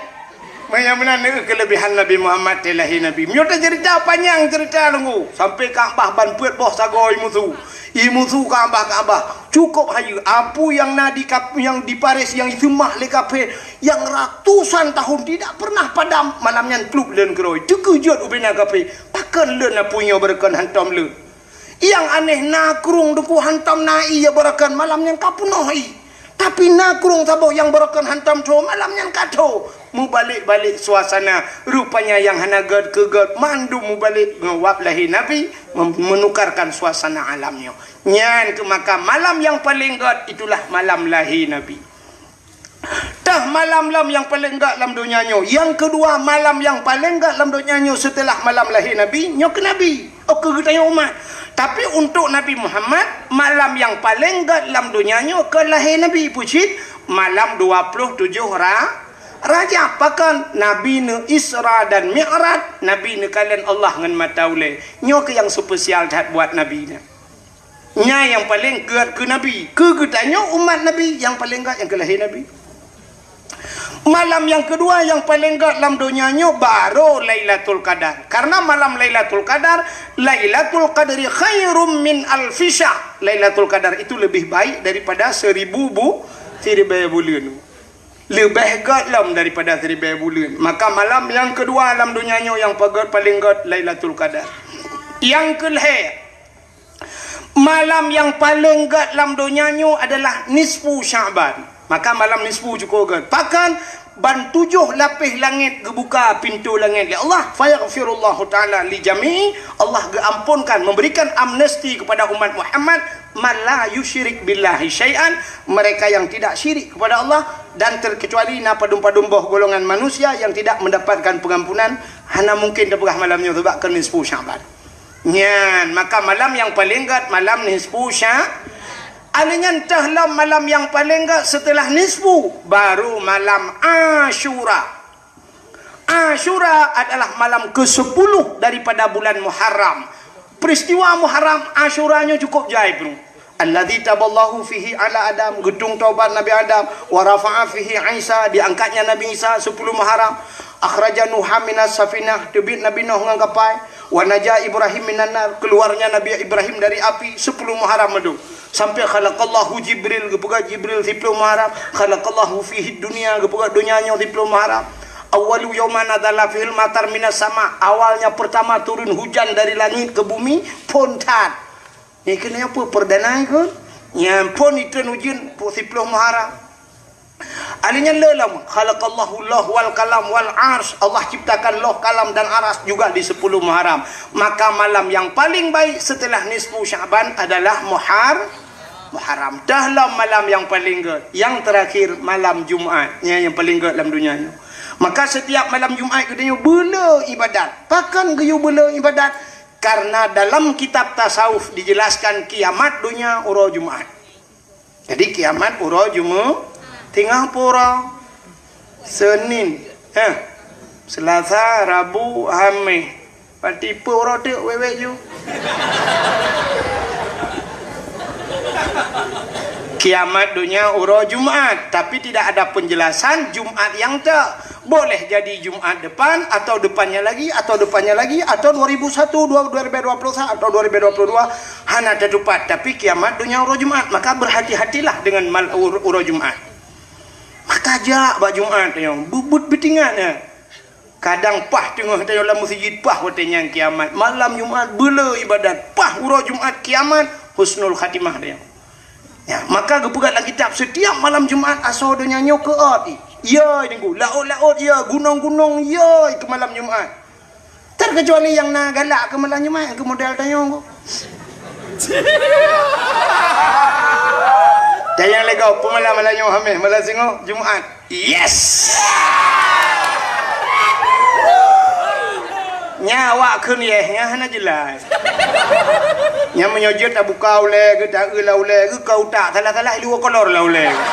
Meunyoe meunan neu keulebihan Nabi Muhammad teuh lahé Nabi. Meunyoe taceurita panyang ceurita Teungku, sampai Ka'bah ban peuet boh sagoe i musu. I musu Ka'bah, Ka'bah. Cukup hayeue, api nyang na di kap-, nyang di Paris nyang jiseumah lé kafé, nyang ratusan tahun tidak pernah padam, malam nyan plup lôn keudroe. Teukeujot ubena kafé, pakon lôn api nyoe beureukan hantom lôn. Nyang aneh na krueng teungku hantom na ie beureukan, malam nyan ka peunoh ie. Tapi na krueng saboh nyang beureukan hantom tho, malam nyan ka tho. Mubalek-balek suasana, rupanya nyang hana gét keu gét, mandum mubalek ngon wab lahé Nabi, mem-, menukarkan suasana alam nyoe. Nyan keuh maka malam nyang paleng gét itulah malam lahé Nabi. Tah malam lom nyang paleng gét lam donya nyoe. Nyang keudua, malam nyang paleng gét lam donya nyoe seuteulah malam lahé Nabi, nyoe keuh Nabi. Oh, keu geutanyoe umat. Tapi untuk Nabi Muhammad, malam nyang paleng gét lam donya nyoe keu lahé Nabi. Peue cit? Malam dua ploh tujoh Ra-, Rajab. Pakon? Nabi neu Isra dan Mi'raj, Nabi neukalon Allah ngon mata ulée. Nyoe keuh nyang spesial that buat Nabi nyan. Nyan nyang paleng gét keu Nabi. Keu geutanyoe umat Nabi, nyang paleng gét nyang keu lahé Nabi. Malam nyang keudua nyang paleng gét lam donya nyoe baru Lailatul Qadar. Karena malam Lailatul Qadar, Lailatul Qadri khairum min alfi syahr. Lailatul Qadar itu lebih baik daripada seribu bu-, siribée buleuen. Leubeh gét lom daripada siribée buleuen. Maka malam nyang keudua lam donya nyoe nyang pagét paleng gét Lailatul Qadar. Nyang keulhée, malam nyang paleng gét lam donya nyoe adalah nisfu Sya'ban. Maka malam nisfu cukup gét. Pakon? Ban tujoh lapéh langét geubuka pintoe langét lé Allah. Fayaghfirullahu ta'ala li jami'i. Allah geuamponkan, memberikan amnesti kepada umat Muhammad, man la yusyrik billahi syai'an, mereka yang tidak syirik kepada Allah, dan terkecuali na padum-padum boh golongan manusia yang tidak mendapatkan pengampunan, hana mungkin teupeugah malam nyoe sebab keu nisfu Sya'ban. Nyan, maka malam nyang paleng gét malam nisfu Sya-, alheuh nyan teuh lom malam nyang paleng gét seuteulah nisfu, baru malam Asyura. Asyura adalah malam kesepuluh daripada bulan Muharram. Peristiwa Muharram Asyura nyoe cukup jai peunoh. Alladzi taballahu fihi ala Adam, geutung taubat Nabi Adam, wa rafa'a fihi Isa, diangkatnya Nabi Isa, sepuluh Muharram. Akhraja Nuha minas safinah, teubiet Nabi Nuh ngon kapai, wa naja Ibrahim minan nar, keluarnya Nabi Ibrahim dari api, sepuluh Muharram mandum. Sampai khalaqallahu Jibril, geupeugah Jibril siploh Muharram, khalaqallahu fihi dunya, geupeugah donya nyoe siploh Muharram. Awwalu yauman nazala fihil matar minas sama, awalnya pertama turun hujan dari langit ke bumi, phon that. Nyan keuh nyoe peue perdana keuh? Nyan phon itreun ujeuen pu-, siploh Muharram. Alheuh nyan lé lom, khalaqallahu lauh wal qalam wal arsy. Allah ciptakan lauh, kalam dan aras juga di sepuluh Muharram. Maka malam yang paling baik setelah nisfu Sya'ban adalah Muhar-, Muharram. Teuh lom malam yang paling gét. Yang terakhir malam Jumat. Nyan yang paling gét lam donya nyoe. Maka setiap malam Jumat geutanyoe beuleu ibadat. Pakon geuyue beuleu ibadat? Karena dalam kitab tasawuf dijelaskan kiamat donya uroe Jumat. Jadi kiamat uroe Jumu-, tinggai pura. Senin, eh, Selasa, Rabu, Hamis. Pati peu uroe teuk wewek ju. Kiamat donya uroe Jumat, tapi tidak ada penjelasan Jumat yang te-, boleh jadi Jumat depan, atau depannya lagi, atau depannya lagi, atau dua ribu satu, dua, dua ribu dua puluh satu, atau dua ribu dua puluh dua, hana teutupat. Tapi kiamat donya uroe Jumat, maka berhati-hatilah dengan mal-, ur-, uroe Jumat. Maka jak bak Jumat nyoe, bubut beutingat nyan. Kadang pah teungoh tanyoe lam meuseujid, pah watée nyan kiamat. Malam Jumat beuleu ibadat, pah uroe Jumat kiamat, husnul khatimah tanyoe. Ya, maka geupeugah lam kitab, setiap malam Jumat asoe donya nyoe keuôt. Ya, Teungku, laôt-laôt ya, gunong-gunong ya keu malam Jumat. Terkecuali nyang na galak keu malam Jumat, keu model tanyoe. Tanyong lé gob, peue malam, malam nyoe Hamis, malam singoh Jumat. Yes! Nya awak kheun yes, nya hana jelas. Nya meunyoe jeuet tabuka ulée geuh, taeu lam ulée geuh, ka utak salah-salah, ilu kolor lam ulée geuh.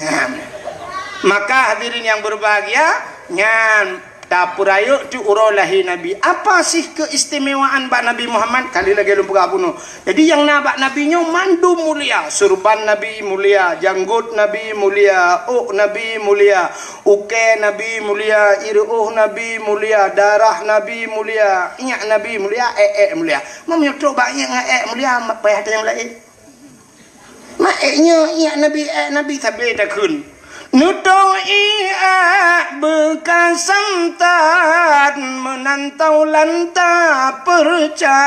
Nah, maka hadirin yang berbahagia, nyan tapeurayeuk teuk uroe lahé Nabi. Apa sih keistimewaan bak Nabi Muhammad? Kali lagée lôn peugah bunoe. Jadi nyang na bak Nabi nyoe mandum mulia. Surban Nabi mulia, janggot Nabi mulia, ôk Nabi mulia, ukée Nabi mulia, ié reuôh Nabi mulia, darah Nabi mulia, iék Nabi mulia, ék-ék mulia. Meunyoe trok bak iék ngon ék mulia, payah tanyong laén. Ék nyoe, ék Nabi, ék Nabi sabe takheun. Neutoh ié ék beukas santat, meunan taulan tapeucaya.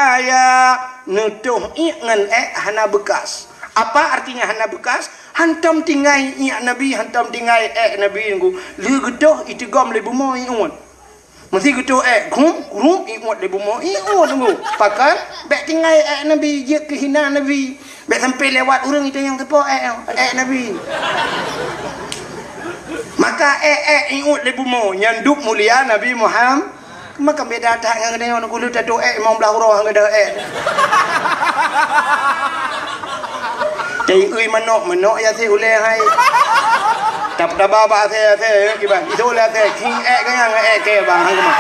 Neutoh ié ngon ék hana beukas. Apa artinya hana beukas? Hantom tinggai ié Nabi, hantom tinggai ék Nabi nunggu. Lheueh geutoh iteugom lé bumoe ié uet. Meusé geutoh ék, grum, grum, ié uet lé bumoe, ié uet nunggu. Pakon? Bék tinggai ék Nabi, jeuet keu hina Nabi. Bék sampai lewat ureuëng itanyong sapo ék, ék Nabi. Maka ék, ék ié uet lé bumoe, nyan dub mulia Nabi Muhammad. Maka beda that ngon geutanyoe, nunggu lheueh tatoh ék limong blaih uroe ngon geutanyoe ék. Teuiui manok, manok ya si ulée hai. Tap-, taba bak asée, asée, kiban. Itu ulée asée, king ék ganyang, ék ke bang, hai keumah.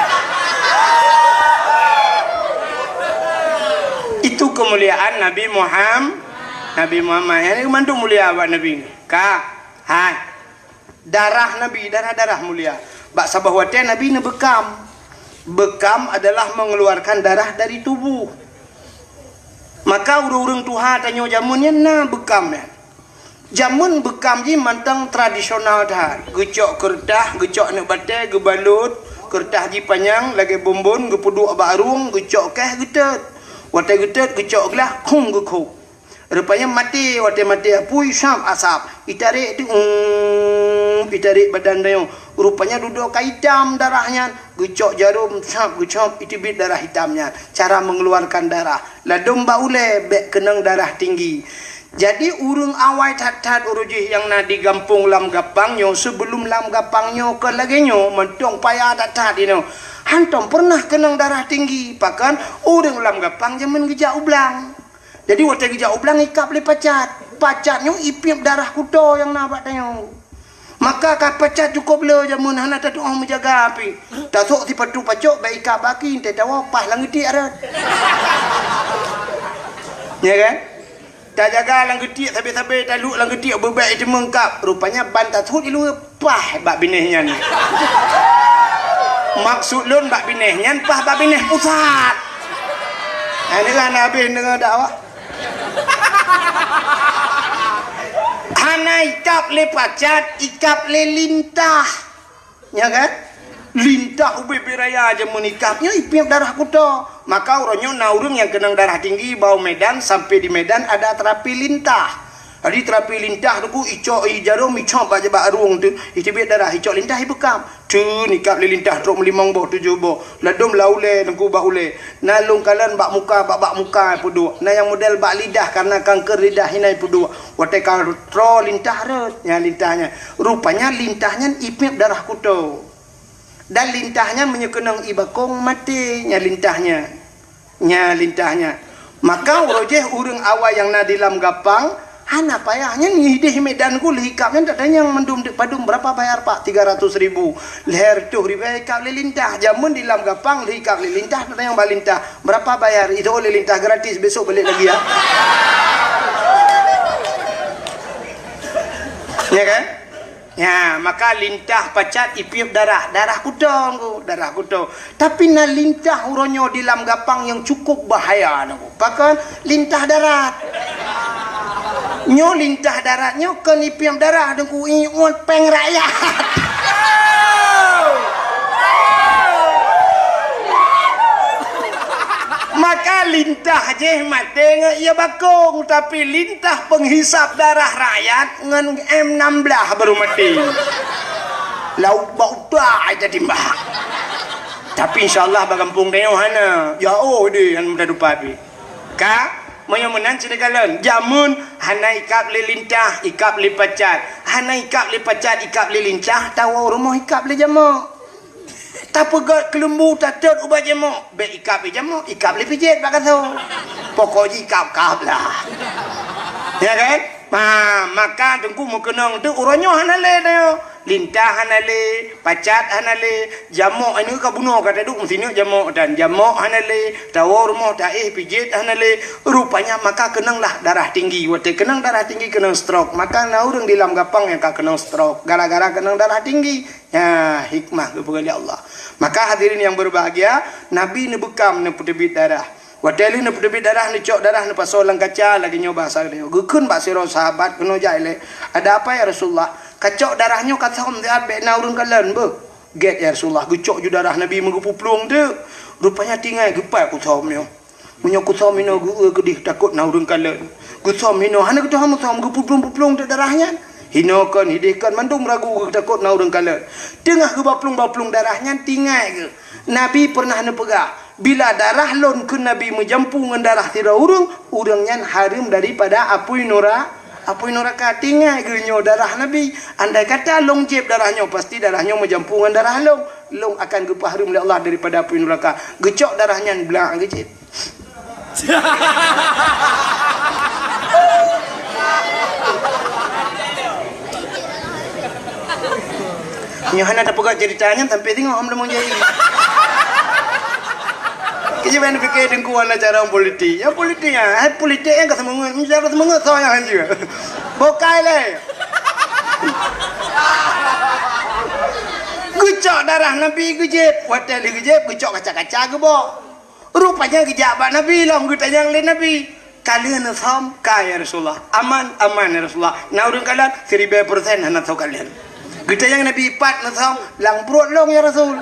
Itu kemuliaan Nabi Muhammad. Nabi Muhammad. Yang ini mandum mulia bak Nabi. Ka, hai. Darah Nabi, darah-darah mulia. Bak saboh watée Nabi neubeukam. Beukam adalah mengeluarkan darah dari tubuh. Maka ureuëng-ureuëng tuha tanyoe jameun nyan na beukam nyan. Jameun beukam jih mantong tradisional that. Geucok keureutah, geucok aneuk batée, geubalot, keureutah jih panyang lagée bonbon, geupeuduek bak arueng, geucok keh geutot. Watée geutot, geucok glah, khum geukhôb. Rupanya maté, watée maté apui, sab asab. Itarek tu, um, itarek badan tanyoe. Rupanya dudoe ka itam darah nyan. Geucok jarom, sab, geucok, iteubiet darah itam nyan. Cara mengeluarkan darah. Ladom bak ulée bék keunong darah tinggi. Jadi, ureuëng awai that-that uroe jih nyang na di gampông Lam Gapang nyoe, sebelum Lam Gapang nyoe kon lagée nyoe, mantong payah that-that inoe. Hantom pernah keunong darah tinggi, pakon ureuëng Lam Gapang jameun geujak u blang. Jadi, watée geujak u blang ikab lé pacat. Pacat nyoe ipiep darah kuto nyang na bak tanyoe. Maka ka pacat cukôp le jameun hana tatuoh meujaga pih. Tasok sipatu pacok bak ikab baki, teuh tawoe paih lam geutiek rot. Ya kan? Tajaga lam geutiek sabe-sabe, taluek lam geutiek beubek iteumeung kab. Rupanya ban tasut iluweue paih bak binéh nyan. Maksud lôn bak binéh nyan paih bak binéh pusat. Hai, neuga na habéh deungoe dakwah. Hana ikab lé pacat, ikab lé lintah. Ya kan? Lintah ubé-bé raya jameun ikab nyoe ipiep darah kuto. Maka uroe nyoe na ureuëng nyang keunong darah tinggi bak u Medan, sampai di Medan ada terapi lintah. Jadi terapi lintah tu ku icok i jarom, icok bak, bak arueng tu, iteubiet darah, icok lintah ibeukam. Cun ikab lé lintah trok meulimong boh, tujoh boh. Ladom lam ulée, teungku bak ulée. Na lôn kalon bak muka, bak, bak muka peuduek. Na nyang model bak lidah, karena kanker lidah hina peuduek. Watée ka troe lintah rot, nyan lintah nyan. Rupanya lintah nyan ipiep darah kuto. Dan lintah nyan meunyoe keunong i bakong maté, nyan lintah nyan. Nyan lintah nyan. Maka uroe jih ureuëng awai nyang na di Lam Gapang, hana payah nyan ideh Medan ku lheueh ikab nyan tatanyong mandum deuk padum, "Berapa bayar, Pak?" "Tiga ratus ribu." Lhée reutôh ribée ikab lé lintah. Jameun di Lam Gapang lheueh ikab lé lintah tatanyong bak lintah, "Berapa bayar?" Itu oleh lintah gratis, besok balik lagi ya. Ya kan? Ya, maka lintah pacat ipiep darah, darah kuto, darah kuto. Tapi na lintah uroe nyoe di Lam Gapang nyang cukup bahaya, Teungku. Pakon? Lintah darat. Nyoe lintah darat nyoe kon ipiep darah, Teungku, ié uet péng rakyat. Maka lintah jih maté ngon ié bakong, tapi lintah penghisap darah rakyat ngon M enam belas baru maté. Lauk bak utak ai tatimbak. Tapi insya Allah bak gampông tanyoe hana. Ya oh deh, hana mudah dupa pi. Ka, meunyoe meunan sini kalon, jameun hana ikab lé lintah, ikab lé pacat. Hana ikab lé pacat, ikab lé lintah, tawoe rumoh ikab lé jamok. Tapeugét keuleumbu tatot ubat jamok, bék ikab lé jamok, ikab lé pijet bak gasoe. Pokok jih ikab-kab lah. Ya kan? Ha, maka Teungku meukeunong tu uroe nyoe hana lé tanyoe. Lintah hana lé, pacat hana lé, jamok aneuk ka bunoe ka taduek meusineuk jamok dan jamok hana lé, tawoe rumoh taéh pijet hana lé. Rupanya maka keunong lah darah tinggi. Watée keunong darah tinggi keunong stroke. Maka na ureuëng di Lam Gapang nyang ka keunong stroke gara-gara keunong darah tinggi. Ya, hikmah geupeugah lé Allah. Maka hadirin yang berbahagia, Nabi neubeukam neupeuteubiet darah. Watée lheueh neupeuteubiet darah, neucok darah, neupasoe lam kaca, lagée nyoe bahasa geutanyoe. Geukheun bak sidroe sahabat keunoe jai lé, "Ada apa, ya Rasulullah? Kacok darah nyoe ka thom siat, bék na ureuëng kalon beuh." "Gét, ya Rasulullah, geucok ju darah Nabi meugeupuplueng teuk. Rupanya tinggai geupat kuthom nyoe. Meunyoe kuthom hinoe geu-eu keudeh takot na ureuëng kalon. Kuthom hinoe hana geutuha muthom, geupuplueng-puplueng teuk darah nyan. Hinoe kon, hideh kon, mandum ragu geutakot na ureuëng kalon. Teungoh geubaplueng-baplueng darah nyan, tinggai geuh. Nabi peureunah neupeugah, 'Bila darah lôn kheun Nabi meujampu ngon darah sidroe ureuëng, ureuëng nyan hareuem daripada apui nura-, apui nuraka.' Tinggai geuh nyoe darah Nabi. Andai kata lôn jieb darah nyoe, pasti darah nyoe meujampu ngon darah lôn. Lôn akan geupeuhareuem lé Allah daripada apui nuraka." Geucok darah nyan, blak geujieb. Nyoe hana tapeugah ceurita nyan sampai singoh hom leumong jai. Keujiban pikir teungku hana cara politik. Ya politik ya, hai politik nyang ka seumeungeut, bicara seumeungeut soe nyang hanjeuet. Bokai lé. Geucok darah Nabi geujieb, watée lheueh geujieb geucok kaca-kaca geubok. Rupanya geujak bak Nabi lom, geutanyong lé Nabi, "Ka lheueh neusom?" "Ka, ya Rasulullah." "Aman?" "Aman, ya Rasulullah." "Na ureuëng kalon?" "Siribée persen hana soe kalon." Geutanyong Nabi, "Pat neusom?" "Lam pruet lôn, ya Rasul."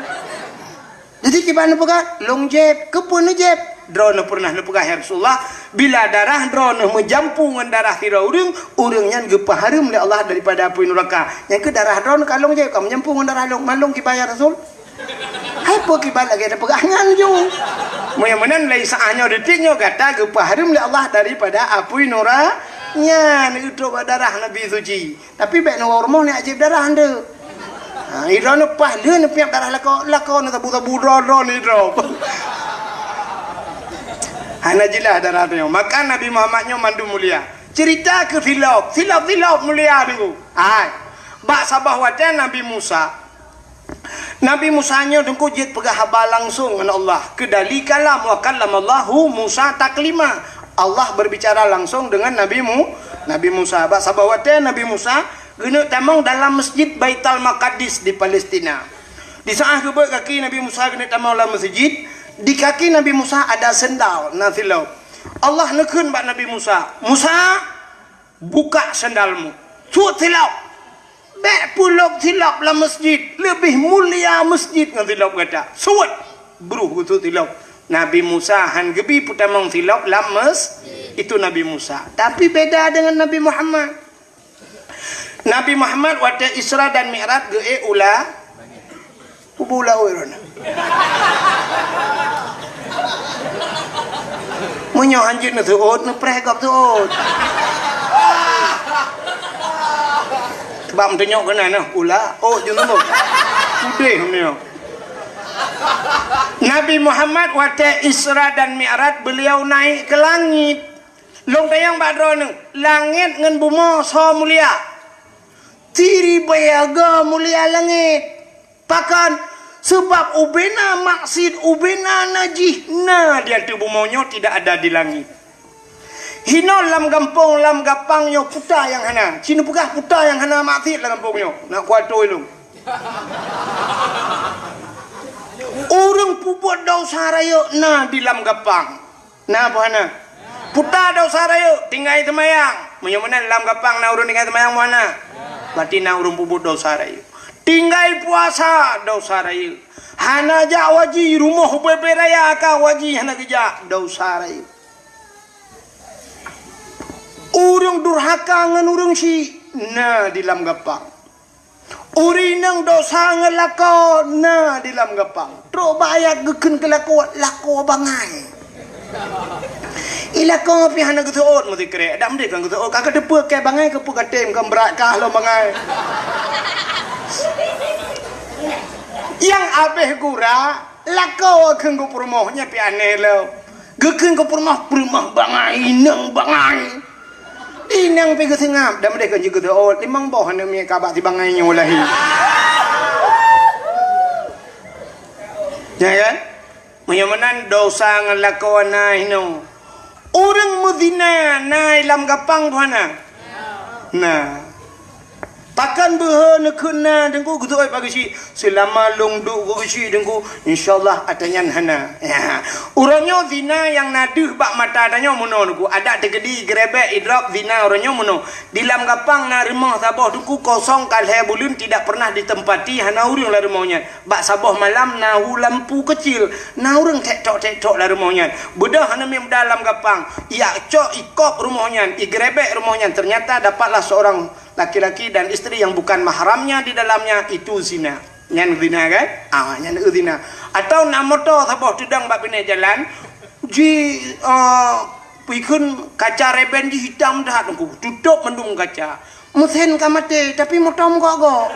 Jadi kiban neupeugah, "Lôn jieb." "Keupeue neujieb?" "Droeneuh peureunah neupeugah, ya Rasulullah, 'Bila darah droeneuh meujampu ngon darah sidroe ureuëng, ureuëng nyan geupeuhareuem lé Allah daripada apui nuraka.' Nyan keuh darah droeneuh ka lôn jieb, ka meujampu ngon darah lôn. Man lôn kiban, ya Rasul." Hai peue kiban lagée tapeugah nyan ju. Meunyoe meunan lé saát nyoe detik nyoe gata geupeuhareuem lé Allah daripada apui nura nyan, geutrok bak darah Nabi suci. Tapi bék neuwoe rumoh neujieb darah nyan. Ha, idroeneuh paih lheueh neupiep darah lakoe, lakoe neusabu-sabu droe-droe nidroe. Hana jeulaih darah nyoe. Maka Nabi Muhammad nyoe mandum mulia. Ceurita keu silop, silop-silop mulia nunggu. Hai. Bak saboh watée Nabi Musa, Nabi Musa nyoe teungku jeuet peugah haba langsong ngon Allah. Keudali kalam, wa kallamallahu Musa taklima. Allah berbicara langsung dengan Nabi Mu-, Nabi Musa. Bak saboh watée Nabi Musa geuneuk tamong dalam Masjid Baitul Maqdis di Palestina. Di saát geubeuet kaki Nabi Musa geuneuk tamong lam masjid, di kaki Nabi Musa ada sendal na silop. Allah neukheun bak Nabi Musa, "Musa, buka sendalmu. Suet silop. Bék peulop silop lam masjid. Leubeh mulia masjid ngon silop gata. Suet." Bruh geusuet silop. Nabi Musa han geubi peutamong silop lam masjid. Itu Nabi Musa. Tapi beda dengan Nabi Muhammad. Nabi Muhammad watée Isra dan Mi'raj geuék u la-, u bu laôt droeneuh. Meunyoe hanjeuet neuseuôt, neupreh gob seuôt. Sebab meutunyok keunan nyoe, u laôt jeuet seuôt. Udeh meunyoe. Nabi Muhammad watée Isra dan Mi'raj, beliau naik ke langit. Lôn tanyong bak droeneuh, langét ngon bumoe soe mulia? Siribée go mulia langét. Pakon? Sabab ubena maksiet, ubena najih na di ateueh bumoe nyoe, tidak ada di langét. Hinoe lam gampông, lam gapang nyoe puta nyang hana. Ci neupeugah puta nyang hana maksiet lam gampông nyoe. Na kuatôi lôn. Ureuëng peubuet desya rayeuk na di lam gapang. Na peue hana? Puta desya rayeuk, tinggai seumayang. Meunyoe meunan lam gapang na ureuëng tinggai seumayang, peue hana? Berarti na ureuëng peubuet desya rayeuk. Tinggai puasa, desya rayeuk. Hana jak haji, rumoh ubé-bé raya ka haji hana geujak, desya rayeuk. Ureuëng durhaka ngon ureuëng syik na di lam gapang. Ureuëng inong desya ngon lakoe na di lam gapang. Trok bak ayat geukheun keu lakoe, lakoe bangai. I lakoe pih hana geuseuôt meusikrek, dak meudeh kon geuseuôt, ka kateupeue keu bangai keupeue ka tem, kon brat kah lom bangai. Nyang abéh gura, lakoe kheun geupeurumoh, nyan pih aneh lom. Geukheun geupeurumoh, peurumoh bangai, inong bangai. Inong pih geuseungab, dak meudeh kon jeuet geuseuôt, limong boh aneuk miet ka bak si bangai nyoe lahé. Ya kan? Meunyoe meunan desya ngon lakoe na hinoe. Ureuëng meuzina na i lam gapang peue hana? Na. Pakon beuhe neukheun na Teungku, geuteuôt bak geuchik. Seulama lôn duek keu geuchik Teungku, insya Allah ata nyan hana. Ya. Uroe nyoe zina nyang na deuh bak mata tanyoe meunoe Teungku. Adak teukeudi geurebek idrop zina uroe nyoe meunoe. Di Lam Gapang na rumoh saboh Teungku kosong ka lhèe buleuen tidak pernah ditempati, hana ureueng lam rumoh nyan. Bak saboh malam na hu lampu keucil, na ureueng tek-tok-tek-tok lam rumoh nyan. Beudôh aneuk miet muda Lam Gapang, ijak cok ikop rumoh nyan, igeurebek rumoh nyan. Ternyata dapatlah seorang laki-laki dan isteri yang bukan mahramnya di dalamnya, itu zina. Nyan zina kan? Ah, nyan zina. Atau na moto saboh teudong bak binéh jalan, ji, ah, peue kheun kaca reben jih hitam that Teungku, tutôp mandum kaca. Meusén ka maté, tapi moto meugok-gok.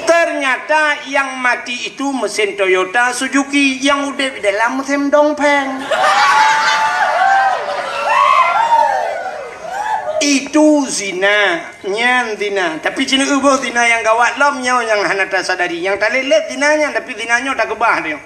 Ternyata yang mati itu mesin Toyota Suzuki, yang udép di dalam mesin dongpeng. Itu zina, nyan zina. Tapi ci neuboh zina nyang gawat lom nyoe nyang hana tasadari. Nyang talét-lét zina nyan, tapi zina nyoe takeubah nyoe.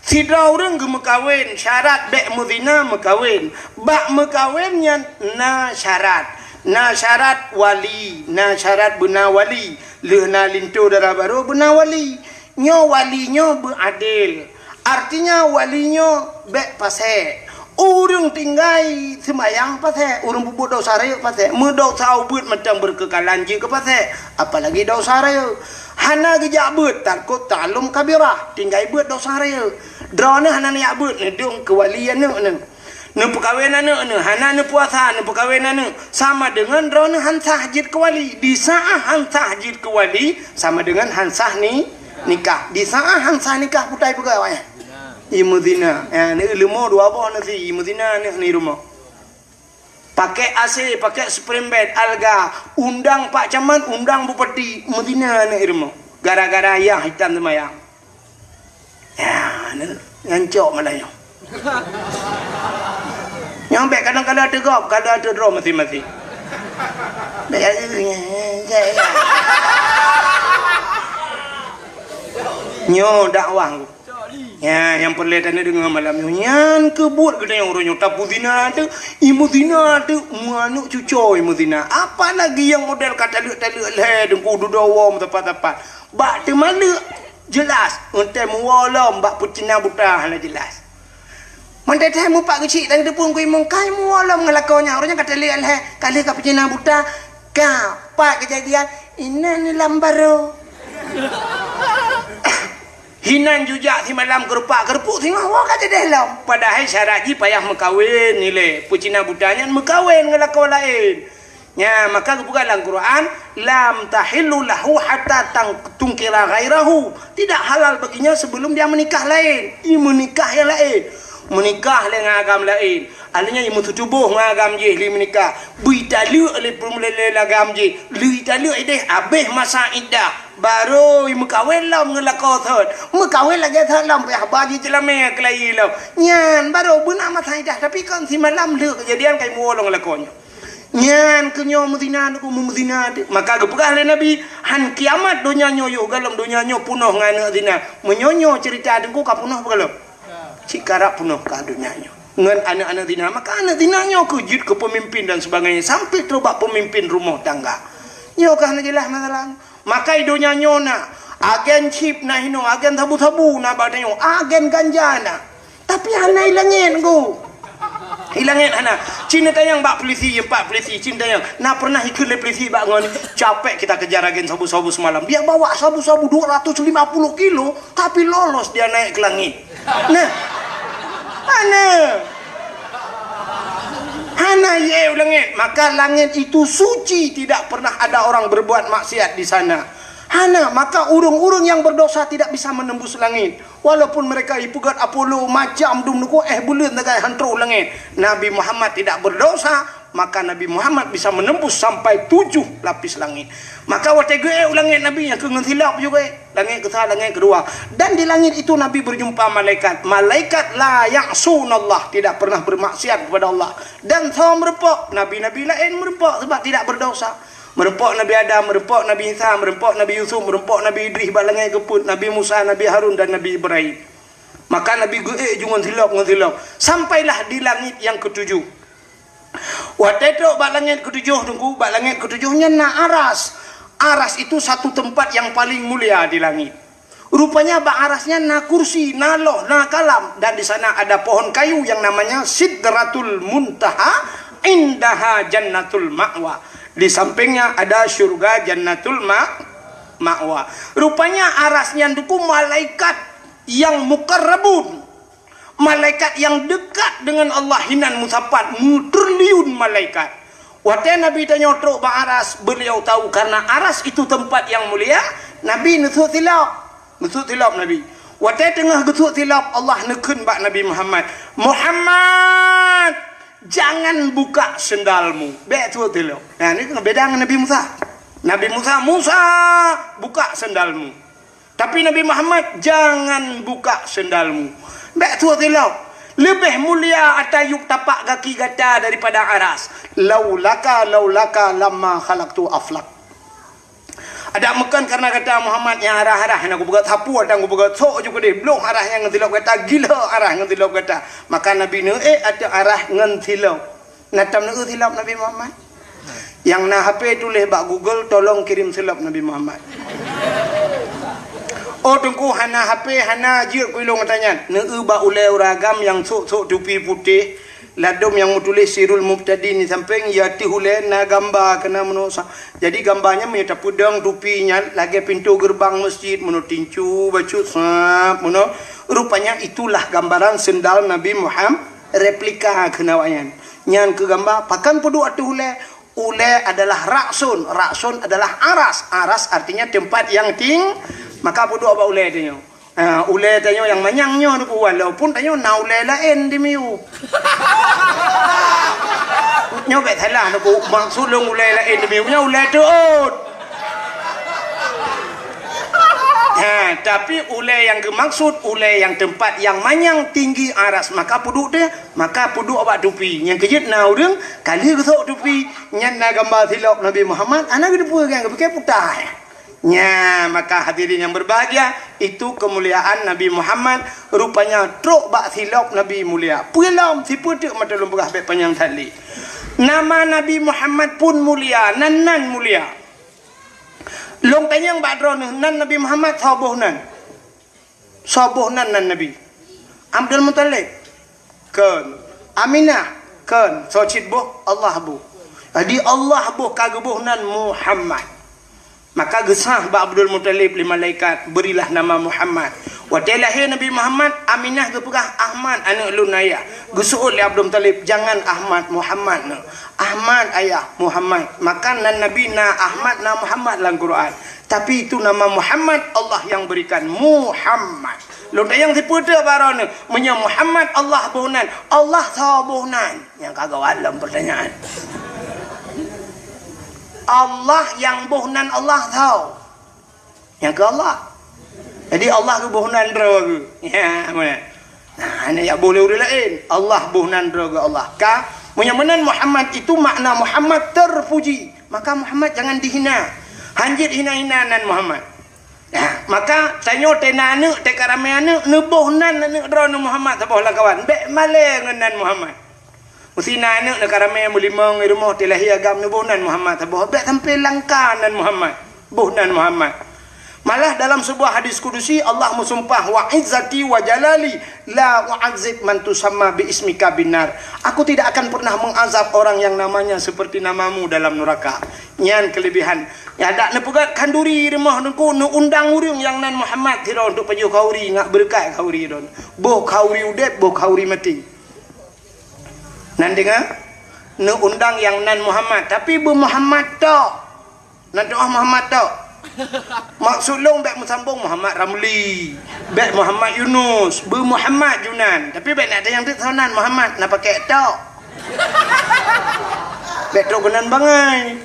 Sidroe ureueng geumeukawen, syarat bèk meuzina meukawen. Bak meukawen nyan na syarat. Na syarat wali, na syarat beuna wali. Lheueh na linto dara barô beuna wali. Nyoe wali nyoe beuadil. Artinya wali nyoe bèk pasék. Ureueng tinggai seumayang pasék, ureueng peubuet desya rayeuk pasék. Meudesya ubeuet mantong beukeukalan jeuet keu pasék, apalagi desya rayeuk. Hana geujak beuet, tarkut ta'allum kabirah, tinggai beuet desya rayeuk. Droeneuh hana neujak beuet, neudong keu wali aneuk neuh. Neupeukawen aneuk neuh, hana neupuasa, neupeukawen aneuk, sama deungon droeneuh han sah jeuet keu wali. Di saát han sah jeuet keu wali, sama deungon han sah ni, nikah. Di saát han sah nikah, putai peugah awaknyan. Imeuzina. Ya, neuh leumo dua boh nasi, imeuzina aneuk ni rumoh. Pakai A C, pakai spring bed, alga, undang Pak Camat, undang Bupati, meuzina aneuk rumoh. Gara-gara yah hitam seumayang. Ya, ni, nyan cok malah nyoe. Nyoe bèk kadang-kadang teugop, kadang teudroe maséng-maséng. Bèk, nyoe dakwah. Ya, nyang peureulèe taneuk deungö malam nyoe, nyan keuh buet geutanyoe uroe nyoe, tapeuzina teuk, imeuzina teuk, meuaneuk cucoe imeuzina. Apalagi nyang model ka taleuek-taleuek lhèe, Teungku, dudoe woe meusapat-sapat. Bak teuma leuek jeulaih, meuntèe meuwoe lom bak peucina buta hana jeulaih. Meuntèe-tèe meupat geuchik dan teupeu keu imong kai meuwoe lom ngon lakoe nyan, uroe nyan ka taleuek lhèe, ka lheueh ka peucina buta, ka pat keujadian, inan lam barô. Hinan jujak simalam keurupak-keurupuek singoh woe ka jadeh lom. Padahai syarat jih payah meukawen ilèe. Peucina buta nyan meukawen ngon lakoe laén. Nya, maka geupeugah lam Quran, "Lam tahillu lahu hatta tang-, tunkira ghairahu." Tidak halal baginya sebelum dia menikah laén. Imeunikah nyang laén. Meunikah lé ngon agam laén. Artinya, imeututoboh ngon agam jih lé meunikah. Beu italeuek lé peum-, lé, lé agam jih. Lé italeuek ideh, abéh masa iddah. Barô imeukawen lom ngon lakoe thon. Meukawen lagèe thon lom, payah ba jih jeulamèe keulayi lom. Nyan, barô beuna masa iddah. Tapi kon simalam lheueh keujadian ka imeuwoe lom ngon lakoe nyoe. Nyan keuh nyoe meuzina, Teungku, meuzina. Maka geupeugah lé Nabi, "Han kiamat donya nyoe yoh, gohlom donya nyoe peunoh ngon aneuk zina." Meunyoe nyoe ceurita Teungku ka peunoh gohlom? Cit karab peunoh ka donya nyoe ngon aneuk-aneuk zina. Maka aneuk zina nyoe keuh jeuet keu peumimpin dan sebagainya, sampai trok bak peumimpin rumoh tangga. Nyoe ka hana jeulaih masalah. Maka i donya nyoe na agen chip na hinoe, agen sabu-sabu na bak tanyoe, agen ganja na. Tapi hana i langèt, Teungku. I langèt hana. Ci neutanyong bak polisi, pat polisi, ci neutanyong. Na pernah ikheun lé polisi bak ngon, "Capek kita kejar agen sabu-sabu semalam. Dia bawa sabu-sabu dua ratus lima puluh kilo, tapi lolos dia naik ke langit." Nah. Hana. Hana ié u langèt. Maka langèt itu suci, tidak pernah ada orang berbuat maksiat di sana. Hana, maka ureueng-ureueng nyang berdosa tidak bisa menembus langit. Walaupun mereka ipeugöt Apollo macam dum nuku, eh, buleuen sagai han troh u langèt. Nabi Muhammad tidak berdosa, maka Nabi Muhammad bisa menembus sampai tujuh lapis langit. Maka watèe geuék u langèt Nabi, nyang keu ngon silop juga ék. Langèt keusa, langèt keudua. Dan di langit itu Nabi berjumpa malaikat. Malaikat la ya'sunallah, tidak pernah bermaksiat kepada Allah. Dan soe meureumpok, nabi-nabi laén meureumpok sebab tidak berdosa. Meureumpok Nabi Adam, meureumpok Nabi Isa, meureumpok Nabi Yusuf, meureumpok Nabi Idris bak langèt keupeuet, Nabi Musa, Nabi Harun, dan Nabi Ibrahim. Maka Nabi geuék ju ngon silop, ngon silop. Sampailah di langit yang ketujuh. Watée trok bak langét keutujôh, Teungku, bak langét keutujôh nyan na aras. Aras itu satu tempat yang paling mulia di langit. Rupanya bak aras nyan na kursi, na loh, na kalam, dan di sana ada pohon kayu yang namanya Sidratul Muntaha, indaha Jannatul Ma'wa. Di sampingnya ada syurga Jannatul Ma-, Ma'wa. Rupanya aras nyan, Teungku, malaikat yang mukarrabun. Malaikat yang dekat dengan Allah hinan meusapat, meutriliun malaikat. Watée Nabi tanyoe trok bak aras, beliau tahu karena aras itu tempat yang mulia, Nabi neusut silop. Neusut silop Nabi. Watée teungoh geusut silop, Allah neukheun bak Nabi Muhammad, "Muhammad, jangan buka sendalmu." Bék sut silop. Nah, ni beda ngon Nabi Musa. Nabi Musa, "Musa, buka sendalmu." Tapi Nabi Muhammad, "Jangan buka sendalmu." Bék sut silop. Leubeh mulia ata yup tapak gaki gata daripada aras. "Laulaka, laulaka lamma khalaqtu aflak." Adak meukan karena gata Muhammad nyang arah-arah nyang kupeugah sapu dan kupeugah sok ju keudeh, bloh arah nyang ngon silop gata, gila arah ngon silop gata. Maka Nabi neuék ateueh arah ngon silop. Na tam neuék silop Nabi Muhammad? Nyang na H P tuléh bak Google, "Tolong kirim silop Nabi Muhammad." Oh, Teungku, hana H P, hana jeuet keu ilong gata nyan. Neuék bak ulée ureuëng agam nyang sok-sok tupi putéh, ladôm nyang meutuléh Sirul Mubtadin di sampéng, ya teuh ulée na gamba keunan meunoe sa-, jadi gamba nyan meunyoe tapeudong tupi nyan lagée pintoe geureubang meuseujid, meunoe tincu, bacut, sab, meunoe. Rupanya itulah gambaran sendal Nabi Muhammad, replika keunan awak nyan. Nyan keu gamba, pakon peuduek ateueh ulée? Ulée adalah ra'sun, ra'sun adalah aras, aras artinya tempat yang ting-, maka peuduek bak ulée tanyoe. Ha, ulée tanyoe nyang manyang nyoe, Teungku, walaupun tanyoe na ulée laén di miyueb. Nyoe bék salah, Teungku, maksud lôn ulée laén di miyueb nyoe ulée teuôt. Ha, tapi ulée nyang geumaksud, ulée nyang tempat nyang manyang tinggi aras, maka peuduek teuh, maka peuduek bak tupi. Nyang keujeuet na ureuëng, ka lheueh geusok tupi, nyan na gamba silop Nabi Muhammad, hana geuteupeue, nyang geupike puta. Nya, maka hadirin yang berbahagia, itu kemuliaan Nabi Muhammad, rupanya trok bak silop Nabi mulia. Peue lom, sipeue teuk mata lôn peugah bék panyang that lé. Nama Nabi Muhammad pun mulia, nan-nan mulia. Lôn tanyong bak droeneuh, nan Nabi Muhammad soe boh nan? Soe boh nan, nan Nabi? Abdul Muthalib? Kon. Aminah? Kon. Soe cit boh? Allah boh. Jadi Allah boh ka geuboh nan Muhammad. Maka geusah bak Abdul Muthalib lé malaikat, "Berilah nama Muhammad." Watée lahé Nabi Muhammad, Aminah geupeugah, "Ahmad, aneuëk lôn ayah." Geuseuôt lé Abdul Muthalib, "Jangan Ahmad, Muhammad neuh." "Ahmad ayah, Muhammad." Maka nan Nabi na Ahmad, na Muhammad lam Quran. Tapi itu nama Muhammad Allah yang berikan, Muhammad. Lôn tanyong sipeue teuk bak droeneuh, meunyoe Muhammad Allah boh nan, Allah soe boh nan? Nyang ka gawat lom pertanyaan. Allah nyang boh nan Allah soe? Nyang keu Allah. Jadi Allah geuboh nan droe geuh. Ya, meunan. Nah, hana jak boh lé ureuëng laén. Allah boh nan droe geuh Allah. Ka, meunyoe meunan Muhammad itu makna Muhammad terpuji. Maka Muhammad jangan dihina. Hanjeuet hina-hina nan Muhammad. Nah, maka tanyoe teuh na aneuëk, teuh ka ramé aneuëk, neuboh nan aneuëk droeneuh Muhammad saboh lam kawan. Bék malée ngon nan Muhammad. Meusi na aneuëk neuh ka ramé meulimong i rumoh, teuh lahé agam neuboh nan Muhammad saboh. Bék sampai langka nan Muhammad. Boh nan Muhammad. Malah dalam sebuah hadis kudusi Allah meusumpah, "Wa izzati wa jalali la u'adzib man tusamma bi ismika binnar." Aku tidak akan pernah mengazab orang yang namanya seperti namamu dalam neraka. Nyan kelebihan. Ya, dak neupeugét khanduri rumoh Teungku, neuundang ureuëng nyang nan Muhammad sidroe untuk pajoh khanduri, ngat beureukat khanduri droe. Boh khanduri udeb, boh khanduri maté. Nan deungoe, neuundang nyang nan Muhammad, tapi beu Muhammad tok. Nan doa Muhammad tok. Maksud lôn bék meusambong Muhammad Ramli, bék Muhammad Yunus, beu Muhammad Junan. Tapi bék nak tanyong teuk soe nan Muhammad, na pakai tok. Bék trok keunan bangai.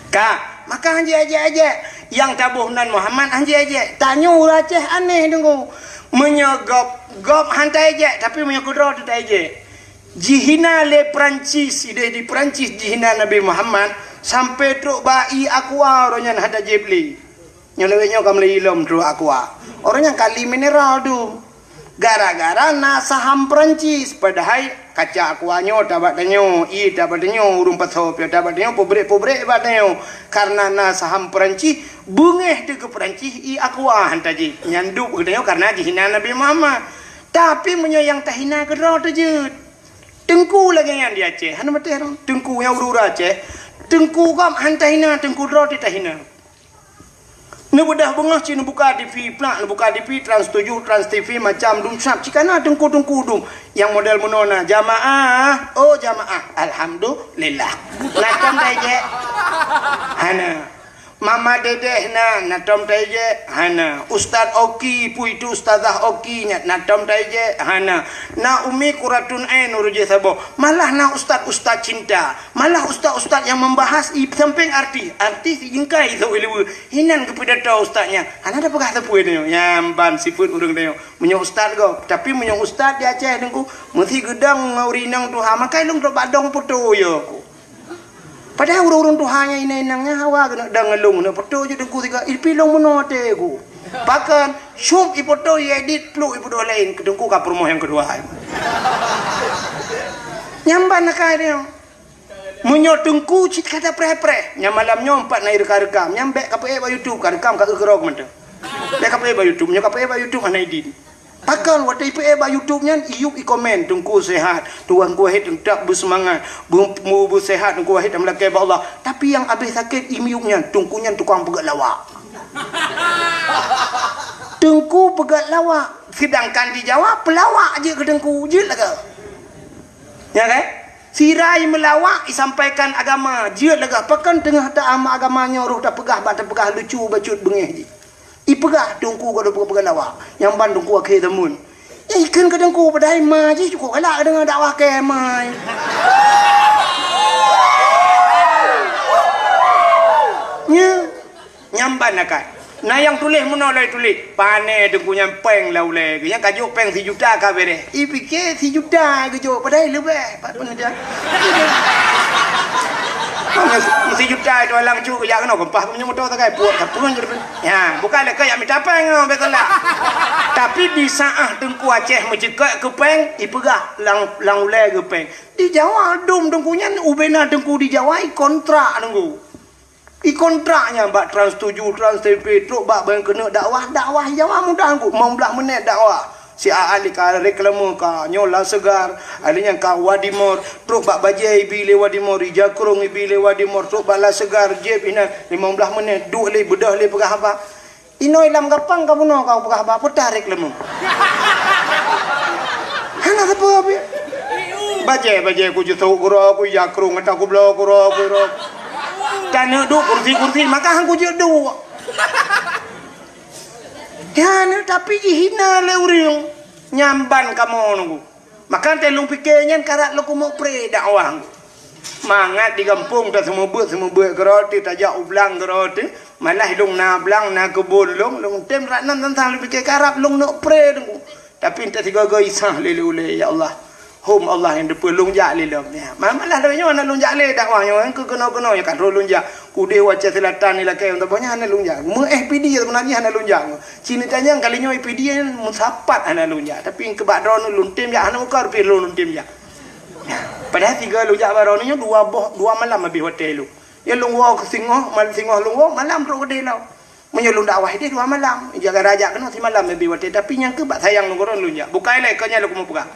Ka, maka hanjeuet ajak-ajak. Nyang taboh nan Muhammad hanjeuet ajak. Tanyoe ureuëng Aceh aneh Teungku. Meunyoe gob, gob han taejek, tapi meunyoe keudroe teuh taejek. Jihina lé Perancis, ideh di Perancis jihina Nabi Muhammad, sampai trok bak ié Aqua uroe nyan hana jieb lé. Nyoe lawét nyoe ka meulayeue lom trok Aqua. Uroe nyan kali mineral tu. Gara-gara na saham Perancis, padahai Kaca Aqua nyoe tabak tanyoe, ié tabak tanyoe, ureuëng pasoe pih tabak tanyoe, peubrek-peubrek bak tanyoe. Karena na saham Peurancih, beungéh teuh keu Peurancih, ié Aqua han tajép. Nyan duek keu tanyoe karena jihina Nabi Muhammad. Tapi meunyoe nyang tahina keudroe teuh jeuet. Teungku lagée nyan di Aceh, hana maté rang. Teungku nyang ureuëng Aceh, teungku gob han tahina, teungku droe teuh tahina. Neubeudoh beungoh cit neubuka T V, plak neubuka T V, Trans tujuh, Trans T V, macam dum sab, cit kana teungku-teungku dum. Nyang model meunoe na, jamaah, oh jamaah, alhamdulillah. Na tom taijek? Hana. Mama Dedeh na, na tom taijek? Hana. Ustaz Oki, peue itu Ustazah Oki nyan, na tom taijek? Hana. Na Umi Kuratun Ain ureuëng jih saboh. Malah na ustaz-ustaz cinta. Malah ustaz-ustaz nyang membahas i sampéng artis, artis i jeungkai sôk i luweue. Hinan geupidato ustaz nyan. Hana tapeugah sapeue tanyoe. Nyan ban sifeuet ureuëng tanyoe. Meunyoe ustaz gob, tapi meunyoe ustaz di Aceh teungku, meusi geudong ngon ureuëng inong tuha, makai lôn trok bak dong poto yo ku. Padahai ureuëng-ureuëng tuha nyang inong-inong nyan hawa keuneuk dong ngon lôn, keuneuk poto jeuet teungku sigoe, ipi lôn meunoe até ku. Pakon, syup ipoto, iedit, pluk ipoto laén, teungku ka peurumoh nyang keudua. Nyan ban akai tanyoe. Meunyoe teungku cit ka tapreh-preh, nyan malam nyoe empat na irekam-rekam, nyan bék kapeuék bak YouTube, karekam ka eu keurok mantong. Bék kapeuék bak YouTube, nyoe kapeuék bak YouTube hana idin. Pakon watée ipeuék bak YouTube nyan, iyup ikomen, "Teungku sehat, Teungku Wahid teutap beuseumangat, beu-, beu-, beuseuhat Teungku Wahid dan meulakée bak Allah." Tapi nyang abéh sakét imiyup nyan, teungku nyan tukang peugét lawak. Teungku peugét lawak, seudangkan di Jawa peulawak jeuet keu teungku, jeuet lagée. Ya kan? Sira i meulawak, isampaikan agama, jeuet lagée pakon teungoh ta-, ama agama nyoe roh tapeugah bak tapeugah lucu bacut beungéh jih. Ipeugah teungku ka deuh peugah lawak, nyang ban teungku akhé zaman. Ikheun keu teungku padahai ma jih cukôp galak deungoe dakwah kée ma. Nya. Nyang ban akai. Na nyang tuléh meunoe lagée tuléh, "Pané teungku nyan péng lam ulée geuh, nyang ka jok péng sijuta ka béréh." Ipike sijuta geujok, padahai leubeh. Pat pun aja. Meusi-, meusijuta itu alang cuk jak keunoe, keumpah meunyoe moto sagai, puet sapeue. Ya, bukan lé keu jak mita péng nyoe, beutôi lah. Tapi di saat teungku Aceh meuceukeuk keu péng, ipeugah lam, lam ulée geuh péng. Di Jawa dum teungku nyan, ubena teungku di Jawa, ikontrak teungku. Ikontrak nyan bak Trans tujuh, Trans T V, trok bak ban keuneuk dakwah, dakwah Jawa mudah teungku, limong blaih menit dakwah. Si Aat lé ka reklame ka nyoe La Segar, ada nyang ka Wadimor, trok bak bajée ibi lé Wadimor, ija krong ibi lé Wadimor, trok bak La Segar, jép inan, limong blaih menit, duek lé, beudôh lé peugah haba. Inoe lam gapang ka bunoe ka peugah haba, peutah reklame. Hana sapeue pih. Bajée-bajée ku jisok keudroe, ku ija krong ata ku bloe keudroe, ku ro. Taneuk duek kursi-kursi, maka han ku jeuet duek. Ya, tapi jihina lé ureuëng. Nyan ban kamoe teungku. Maka teuh lôn pike nyan karab lôn keumeuk pré dakwah. Mangat di gampông ta seumeubeuet-seumeubeuet keudroe teuh, tajak u blang keudroe teuh, malah lôn na blang, na keubon lôn, lôn tem rat nan tantang lôn pike karab lôn neuk pré teungku. Tapi entah sigoe-goe isah lé ulée, ya Allah. Hom Allah nyang teupeu lôn jak lé lom. Ya, ma-, malah lagée nyoe hana lôn jak lé dakwah nyoe, keu keunoe-keunoe nyoe ka troh lôn jak. Udeh u Aceh Selatan ni lakée, untuk banyak hana lôn jak. Meu F P D sebenarnya hana lôn jak. Cina tanyong kali nyoe F P D meusapat hana lôn jak. Tapi keubak droeneuh lôn tem jak, hana muka rupiah lôn, lôn tem jak. Padahai tiga lôn jak bak droeneuh nyoe dua boh, dua malam habéh watée lôn. Ya lôn woe keu singoh, mal-, singoh lôn woe, malam trok keudeh lom. Meunyoe lôn dakwah ideh dua malam, jaga raja keunoe simalam habéh watée. Tapi nyang keubak sayang lôn keu droeneuh lôn jak. Bukai lé keu nyan lôn keumeung peugah.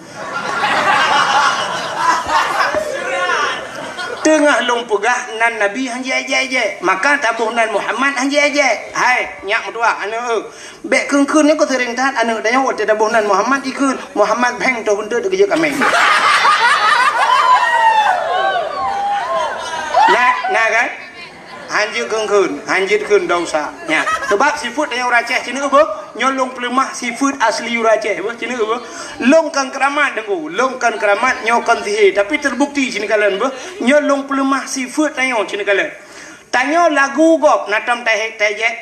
Teungoh lôn peugah nan Nabi han jijak-jak. Maka taboh nan Muhammad han jijak. Hai, nyak meutuah, aneuk eu. Bék kheun-kheun nyoe keu seuring that aneuk tanyoe watée taboh nan Muhammad ikheun. Muhammad bheng toh beunteut geujak kaméng. Na, na kan? Hanjeuet kheun-kheun, hanjeuet kheun dosa. Nya, sebab sifeuet tanyoe ureuëng Aceh, ceuneuk beuh, nyoe lôn peuleumah sifeuet asli ureuëng Aceh, beuh, ceuneuk beuh. Lôn kon keuramat, Teungku, lôn kon keuramat, nyoe kon sihé, tapi terbukti ceuneuk kalon, beuh. Nyoe lôn peuleumah sifeuet tanyoe ceuneuk kalon. Tanyoe lagu gob, na tom tahe-, taijek.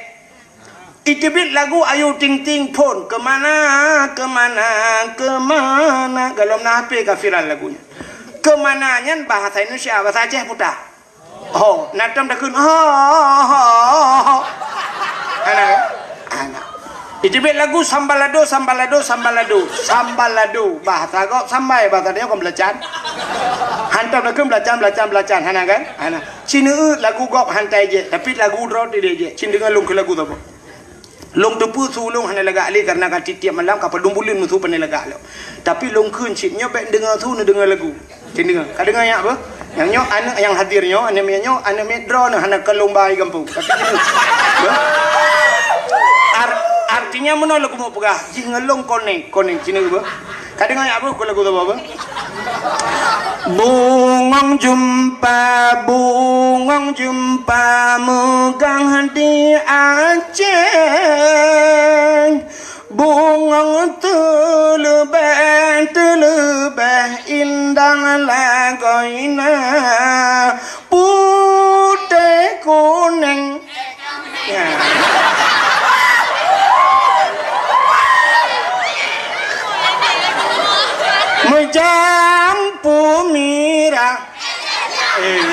Iteubiet lagu Ayu Ting Ting phon, "Kemana, kemana, kemana." Golom na H P ka viral lagu nyan. "Kemana" nyan bahasa Indonesia, bahasa Aceh peutah. Ho, na tom takheun, ho, ho, ho, ho. Hana, hana. Iteubiet lagu sambalado, sambalado, sambalado. Sambalado. Bahasa gob sambai, bahasa nyoe kon beulacan. Hantom na keuh beulacan, beulacan, beulacan. Hana kan? Hana. Cin eu lagu gob hantai jek, tapi lagu droe teuh jek. Cin deungoe lôn keu lagu saboh. Lôn teupeue su lôn hana lagak lé, karena ka tiep-tiep malam ka padum buleuen meusu pane lagak lom. Tapi lôn kheun cit nyoe bèk neudeungoe su, neudeungoe lagu. Cin deungoe. Ka deungoe nyak beuh? Nyang nyoe aneuk nyang hadir nyoe, aneuk miet nyoe, aneuk miet droeneuh hana keu lôn ba i gampông. Tapi cin deungoe. Beuh? Ar-, artinya meunoe lôn keumeung peugah, jih ngon lôn konek, konek cin deungoe beuh. Ka deungoe nyak beuh, keu lagu saboh beuh? Bungong jeumpa, bungong jeumpa meugang di Aceh. Bungong teuleubeh, teuleubeh indah lagoina, putéh kuneng. Ya. Meujampu mirah. Eh.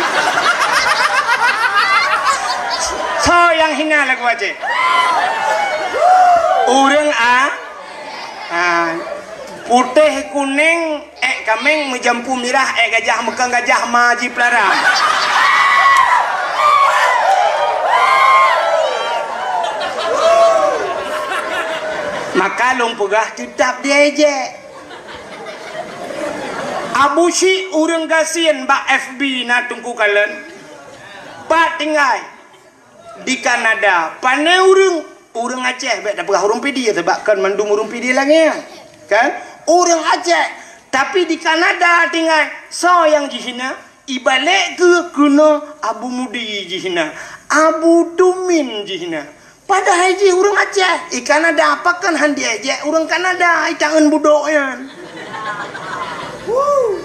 Soe nyang hina lagu Aceh? Ureueng a-, a, putéh kuneng, ék kaméng, meujampu mirah, ék gajah, meukheun gajah ma jipeulara. Maka lôn peugah teutap diejek. Abu Syik ureueng gasien bak F B na Teungku kalon. Pat tinggai? Di Kanada. Pane ureueng? Ureueng Aceh. Bèk tapeugah ureueng Pidie, sabab kon mandum ureueng Pidie lagèe nyan. Kan? Ureueng Aceh. Tapi di Kanada tinggai. Soe nyang jihina? Ibalek keuh keunoe Abu Mudi jihina. Abu Tumin jihina. Padahai jih ureueng Aceh, i Kanada, pakon han diejek ureueng Kanada, i taeun budok nyan. Huh.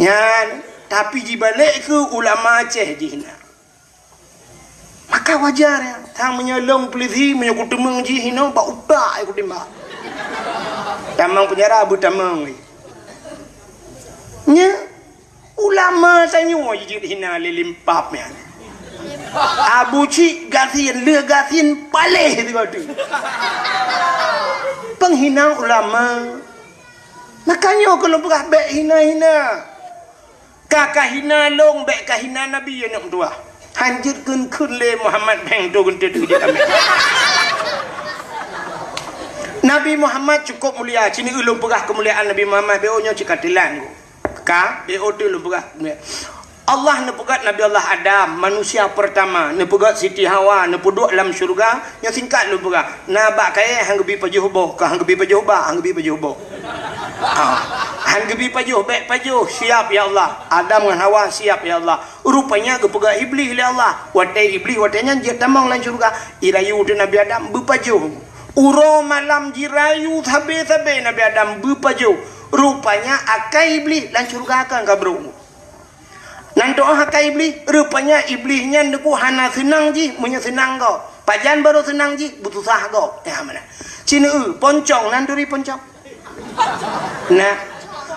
Nyan, tapi jibalek keu ulama Aceh jih nyan. Maka wajar nyan, sang meunyoe lôn peulisi, meunyoe kuteumeung jih inoe, bak utak ai kutimbak. Tamong peunjara beutamong lé. Nya, Ulama tanyoe jijeuet hina lé limpab nyan. Abu Cik gasien, lheueh gasien paléh sigoe teuk. Peunghina ulama. Makajih keu lôn peugah bèk hina-hina. Ka kahina lôn, bèk kahina Nabi, aneuk meutuwah. Han jeuet kheun-kheun lé Muhammad, bèk teuh geunteut jeuet amé. Nabi Muhammad cukup mulia. Cini ulôn peugah keumuliaan Nabi Muhammad, bèk nyoe cit ka teulat. Ka, bèk teuh lôn peugah. Allah neupeugöt Nabi Allah Adam, manusia pertama, neupeugöt Siti Hawa, neupeuduek lam syeuruga, nyoe singkat lôn peugah. Na bak kayèe han geubi pajoh boh, ka han geubi pajoh bak, han geubi pajoh boh. Ha. Han geubi pajoh, bèk pajoh, siap ya Allah. Adam ngon Hawa siap ya Allah. Rupanya geupeugöt Iblih lé Allah. Watèe Iblih watèe nyan jeuet tamong lam syeuruga, irayu teuh Nabi Adam beupajoh. Uroe malam jirayu sabe-sabe Nabi Adam beupajoh. Rupanya akai Iblih lam syeuruga kan ka brok. Nan teu'oh akai Iblih, rupanya Iblih nyan teungku hana seunang jih meunyoe seunang gob. Pajan barô seunang jih, beususah gob. Nyan meunan. Cini eu, poncong nan turi poncong. Nah,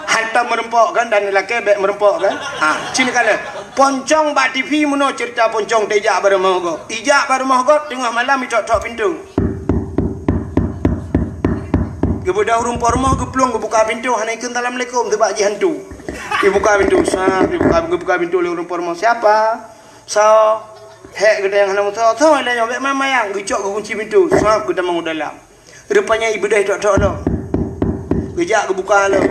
hantom meureumpok kan, dan lakèe bèk meureumpok kan? Ha, cini kalon. Poncong bak T V meunoe ceurita poncong teuh ijak bak rumoh gob. Ijak bak rumoh gob, teungoh malam itok-tok pintoe. Geubeudôh ureueng po rumoh geuplueng geubuka pintoe, hana ikheun assalamualaikum, sabab jih hantu. Ibuka pintoe, sab, ibuka, geubuka pintoe lé ureueng po rumoh. Siapa? Soe? Hék geutanyoe hana musoh. Soe lé nyoe, bèk mayang-mayang. Geucok geukunci pintoe, sab, geutamong u dalam. Rupanya ibeudôh itok-tok lom. Geujak geubuka lom.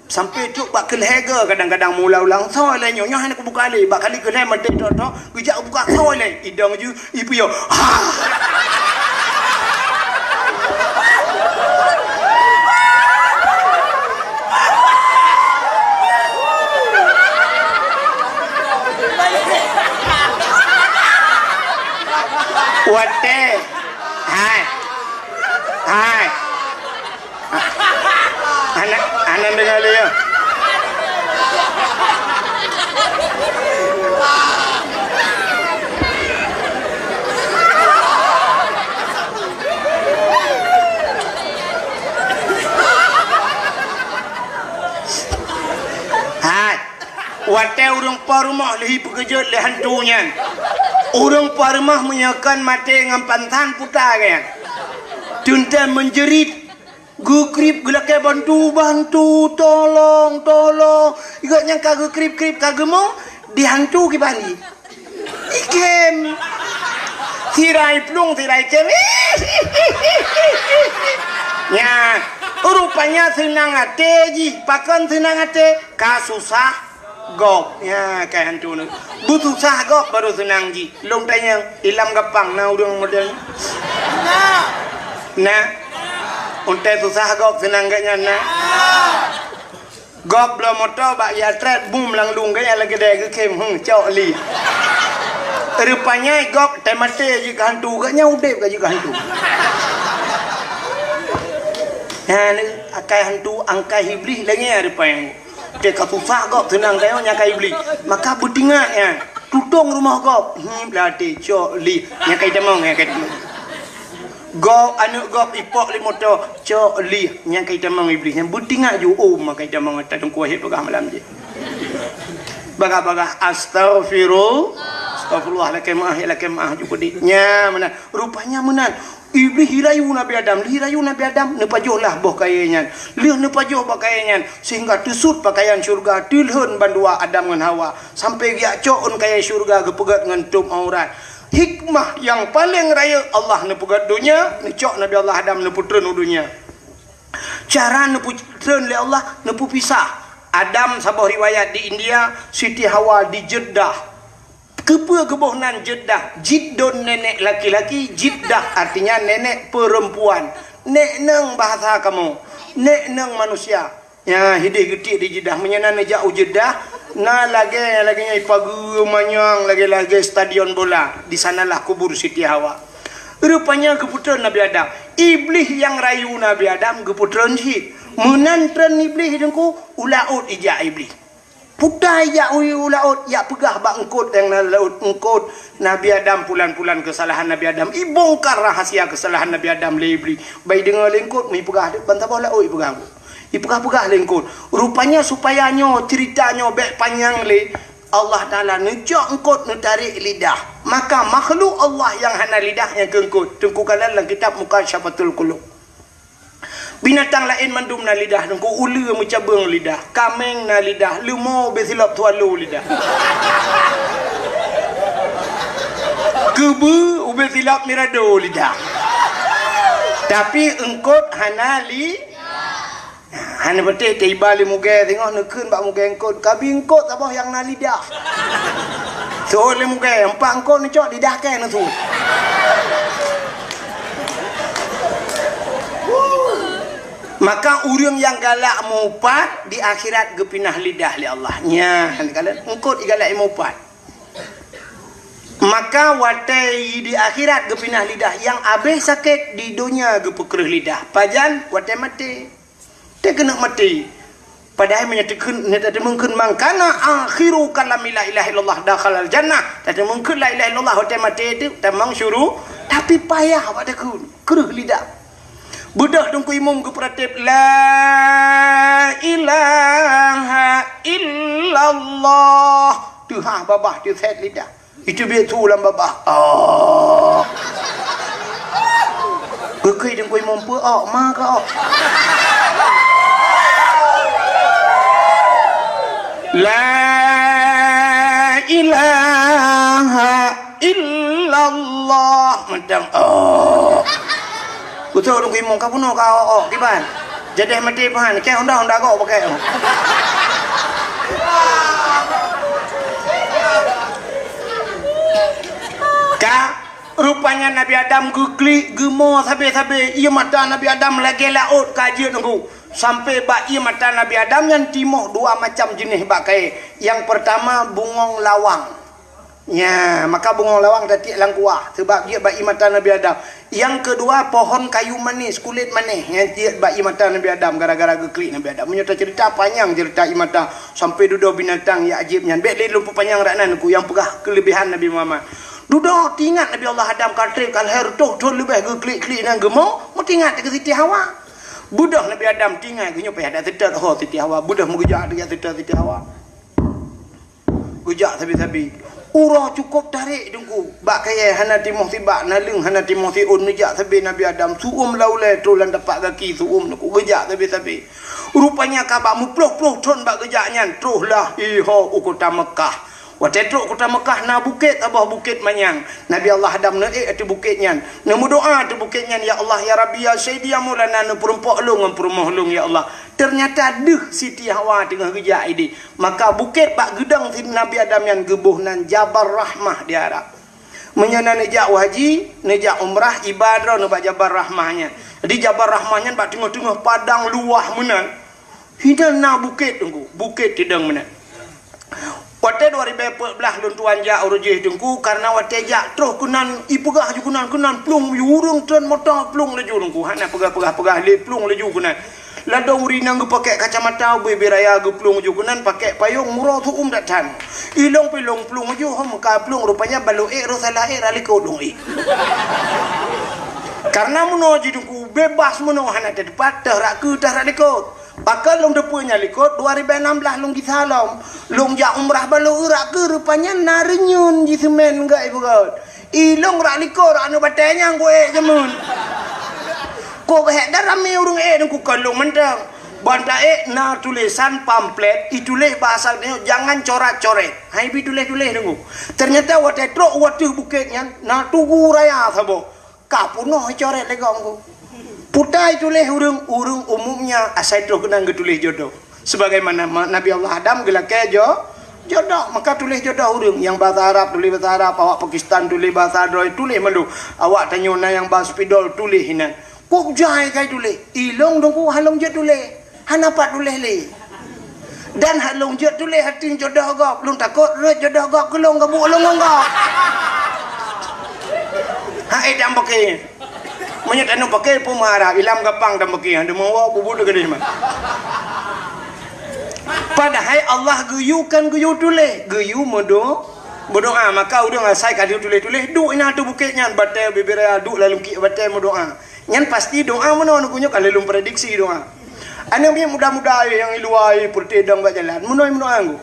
Sampai trok bak keu lhèe goe kadang-kadang meuulang-ulang. Soe lé nyoe, nyoe hana kubuka lé. Bak kali keu lhèe maté tok-tok, geujak buka soe lé. Idong ju, ipiôh. Ha! Watèe. Hai. Hai. Hana, hana deungoe lé, ya. Hai. Watèe ureueng po rumoh lheuh ipeukeujot lé hantu nyan. Ureueng po rumoh meunyoe kon maté ngon pansan puta geuh nyan. Teuntèe menjerit, geukrieb geulakèe bantu, bantu, tolong, tolong. Gobnyan ka geukrieb-krieb ka geumoe, dihantu kiban jih. Ikhém. Sira iplueng, sira ikhém. Nyan, rupanya seunang até jih. Pakon seunang até? Ka susah gob. Nyan, kai hantu nyoe. Beususah gob baru seunang jih. Lôn tanyong, ilam Gampang na ureueng model nyoe? Na. Untèe susah gob seunang gobnyan na. Gob bloe moto bak ya trét bum lam lueng gaya lagèe dai geukhém, hmm, cok li. Rupanya gob teumaté jih keu hantu, gobnyan udép ka jih keu hantu. Nyan akai hantu, angkai Iblih lagèe nyan rupanya. Teuka susah gob seunang tayong nyan kai Iblih. Maka beutingat nyan, tutong rumoh gob. Hmm, latèe cok li. Nyan kai tamong, nyan kai tamong. Gob, aneuk gob ipok lé moto, cok li, nyan kai tamong Iblih, nyan beutingat ju, oh, ma kai tamong ata Teungku Wahid peugah malam jih. Bagah-bagah, astaghfirullah, astaghfirullah, lakèe meu'ah, ya lakèe meu'ah, ju peudit. Nyan meunan, rupanya meunan. Iblih jirayu Nabi Adam, jirayu Nabi Adam, neupajoh lah boh kayèe nyan. Lheueh neupajoh boh kayèe nyan, sehingga teusut pakaian syeuruga, teulhon bandua Adam ngon Hawa, sampai geujak cok ôn kayèe syeuruga geupeugèt ngon tôb aurat. Hikmah nyang paleng rayeuk Allah neupeugèt donya, neucok Nabi Allah Adam neupeutreun u donya. Cara neupeutreun lé Allah, neupeupisah. Adam saboh riwayat di India, Siti Hawa di Jeddah. Keupeue geuboh nan Jeddah? Jiddon nenek laki-laki, Jiddah artinya nenek perempuan. Nek neng bahasa kamoe, nek neng manusia. Nyan, hideh geutiek di Jeddah. Meunyoe na neujak u Jeddah, na lagèe, lagèe nyan ipageue manyang lagèe-lagèe stadion bola. Di sanalah kubur Siti Hawa. Rupanya geupeutreun Nabi Adam. Iblih nyang rayu Nabi Adam geupeutreun cit. Meunan treun Iblih Teungku, u laôt ijak Iblih. Puta ijak u, u laôt, jak peugah bak eungkôt nyang na laôt, "Eungkôt, Nabi Adam pulan-pulan keusalahan Nabi Adam." Ibongkar rahasia keusalahan Nabi Adam lé Iblih. Bah ideungoe lé eungkôt, meuipeugah, ban saboh laôt ipeugah. Ipeugah-peugah lé eungkôt. Rupanya supaya nyoe ceurita nyoe bèk panyang lé, Allah Taala neucok eungkôt neutarek lidah. Maka makhluk Allah nyang hana lidah nyan keu eungkôt. Teungku kalon lam kitab Mukasyafatul Qulub. Binatang laén mandum na lidah, Teungku, uleue meucabeueng lidah, kaméng na lidah, leumo ubé silop swallow lidah. Keubeue ubé silop mirado lidah. Tapi eungkôt hana li-, hana patéh teuiba lé mugée singoh neukheun bak mugée eungkôt, "Kabi eungkôt saboh nyang na lidah." Seuôt lé mugée, "Empat eungkôt neucok lidah kèe neuseuôt." Maka ureueng nyang galak meuupat di akhirat geupinah lidah lé Allah. Nyan, kalon eungkôt igalak meuupat. Maka watèe di akhirat geupinah lidah, nyang abéh sakét di donya geupeukreuh lidah. Pajan? Watèe maté. Teuh keuneuk maté. Padahai meunyoe teukheun, meunyoe tateumeung kheun, "Man kana akhiru kalami la ilaha illallah dakhalal jannah." Tateumeung kheun la ilaha illallah watèe maté teuh tamong syuru-, tapi payah bak takheun, kreuh lidah. Beudôh Teungku Imum geupeuratéb, "La ilaha illallah." Teuhah babah teusét lidah. Iteubiet su lam babah. Oh. Geukheun Teungku Imum, "Peue ôk, ma ka ôk?" La ilaha illallah. Mantong ôk. Kutôk Teungku Imum, "Ka bunoe ka ôk-ôk, kiban? Jadeh maté pahan, kèe honda-honda gob pakèk." Ka, rupanya Nabi Adam geuklik, geumo sabe-sabe. Ié mata Nabi Adam lagèe laôt ka jeuet Teungku. Sampai bak ié mata Nabi Adam nyan timoh dua macam jeunèh bak kayèe. Nyang peurtama bungong lawang. Nya, maka bungong lawang tatiek lam kuah, sabab jeuet bak ié mata Nabi Adam. Nyang keudua, pohon kayu manis, kulét manis, nyang jeuet bak ié mata Nabi Adam gara-gara geuklik Nabi Adam. Meunyoe taceurita panyang ceurita ié mata, sampai dudoe binatang nyang ajéb nyan. Bèk lé lôn peupanyang rak nan, Teungku, nyang peugah keuleubehan Nabi Muhammad. Dudoe teuingat Nabi Allah Adam ka trép ka lhèe reutôh thôn leubeh geuklik-klik nyan geumo, meuteuingat keu Siti Hawa. Beudôh Nabi Adam teuingat, geunyoe payah dak seutôt ho Siti Hawa, beudôh meugeujak teuingat seutôt Siti Hawa. Geujak sabe-sabe. Uroe cukôp tarek Teungku. Bak kayèe hana timoh sibak, naleueng hana timoh siôn, neujak sabe Nabi Adam. Su'uem lam ulèe troh lam tapak gaki su'uem Teungku, geujak sabe-sabe. Rupanya ka bak meuploh-ploh thon bak geujak nyan, troh lah i ho u kota Meukah. Watèe trôk kota Meukah na bukét, saboh bukét manyang. Nabi Allah Adam neuék ateueh bukét nyan. Neumeudoa ateueh bukét nyan, "Ya Allah, ya Rabbi, ya Sayyidi, ya Maulana, neupeurumpok lôn ngon peurumoh lôn, ya Allah." Teunyata deuh Siti Hawa teungoh geujak idéh. Maka bukét bak geudong Nabi Adam nyan geuboh nan Jabal Rahmah di Arab. Meunyoe na neujak haji, neujak umrah, iba droeneuh bak Jabal Rahmah nyan. Jadi Jabal Rahmah nyan bak teungoh-teungoh padang luwah meunan. Hinan na bukét Teungku, bukét teudong meunan. Watèe dua ribèe peuet blah lôn tuan jak uroe jéh Teungku, kareuna watèe jak troh keunan, ipeugah ju keunan, keunan plueng ju ureueng tron moto plueng laju Teungku, hana peugah-peugah-peugah lé plueng laju keunan. Ladôm ureueng inong geupakèk kacamata ubé-ubé raya geuplueng ju keunan pakèk payông murah tu'um that that. Ilông pi lông plueng ju hom ka plueng rupanya balo ék roh salah ék rot likôt lông ék. Kareuna meunoe jih Teungku beubaih meunoe hana teupat teuh rot keue teuh rot likôt. Pakon lông teupeu nyan likôt dua ribèe nam blah lông gisa lom. Lông jak umrah balo rot keue rupanya na reunyeun jiseumén gak ibeugôt. Ilông rot likôt rot aneuk batèe nyang kuék jameun. Kok geuhék dan ramé ureueng ék Teungku kon lông mantong. Ban taék na tulésan pamflet ituléh bahasa tanyoe jangan corat-coret. Hai bi tuléh-tuléh Teungku. Teunyata watèe trôk u ateueh bukét nyan na tugu raya saboh. Ka peunoh icoret lé gong Teungku. Putai tuléh ureueng, ureueng umumnya asai troh keunan geutuléh jodoh. Sebagaimana ma-, Nabi Allah Adam geulakèe jo-, jodoh, maka tuléh jodoh ureueng. Nyang bahasa Arab tuléh bahasa Arab, awak Pakistan tuléh bahasa droe tuléh mandum. Awak tanyoe na nyang bahasa Spidol tuléh inan. Kok jai kai tuléh? Ilông Teungku han lông jeuet tuléh. Hana pat tuléh lé. Dan han lông jeuet tuléh hati jodoh gob. Lôn takot rot jodoh gob keu lông gabuk lông ngon gob. Hai dam paké. Meunyoe tanyoe paké peue meuharab, ilam gampang dan beuki, hana meuwoe kubu teugeudeh mah. Padahai Allah geuyue kan geuyue tuléh, geuyue meudo-, meudoa. Maka ureueng asai ka geuyue tuléh-tuléh, duek inan ateueh bukét nyan, batèe bibir raya duek lam lungkiek batèe meudoa. Nyan pasti doa meunoe Teungku nyoe ka lheueh lôn prediksi doa. Aneuk miet muda-muda nyang i luwa, i peureuteh dong bak jalan, meunoe meudoa Teungku.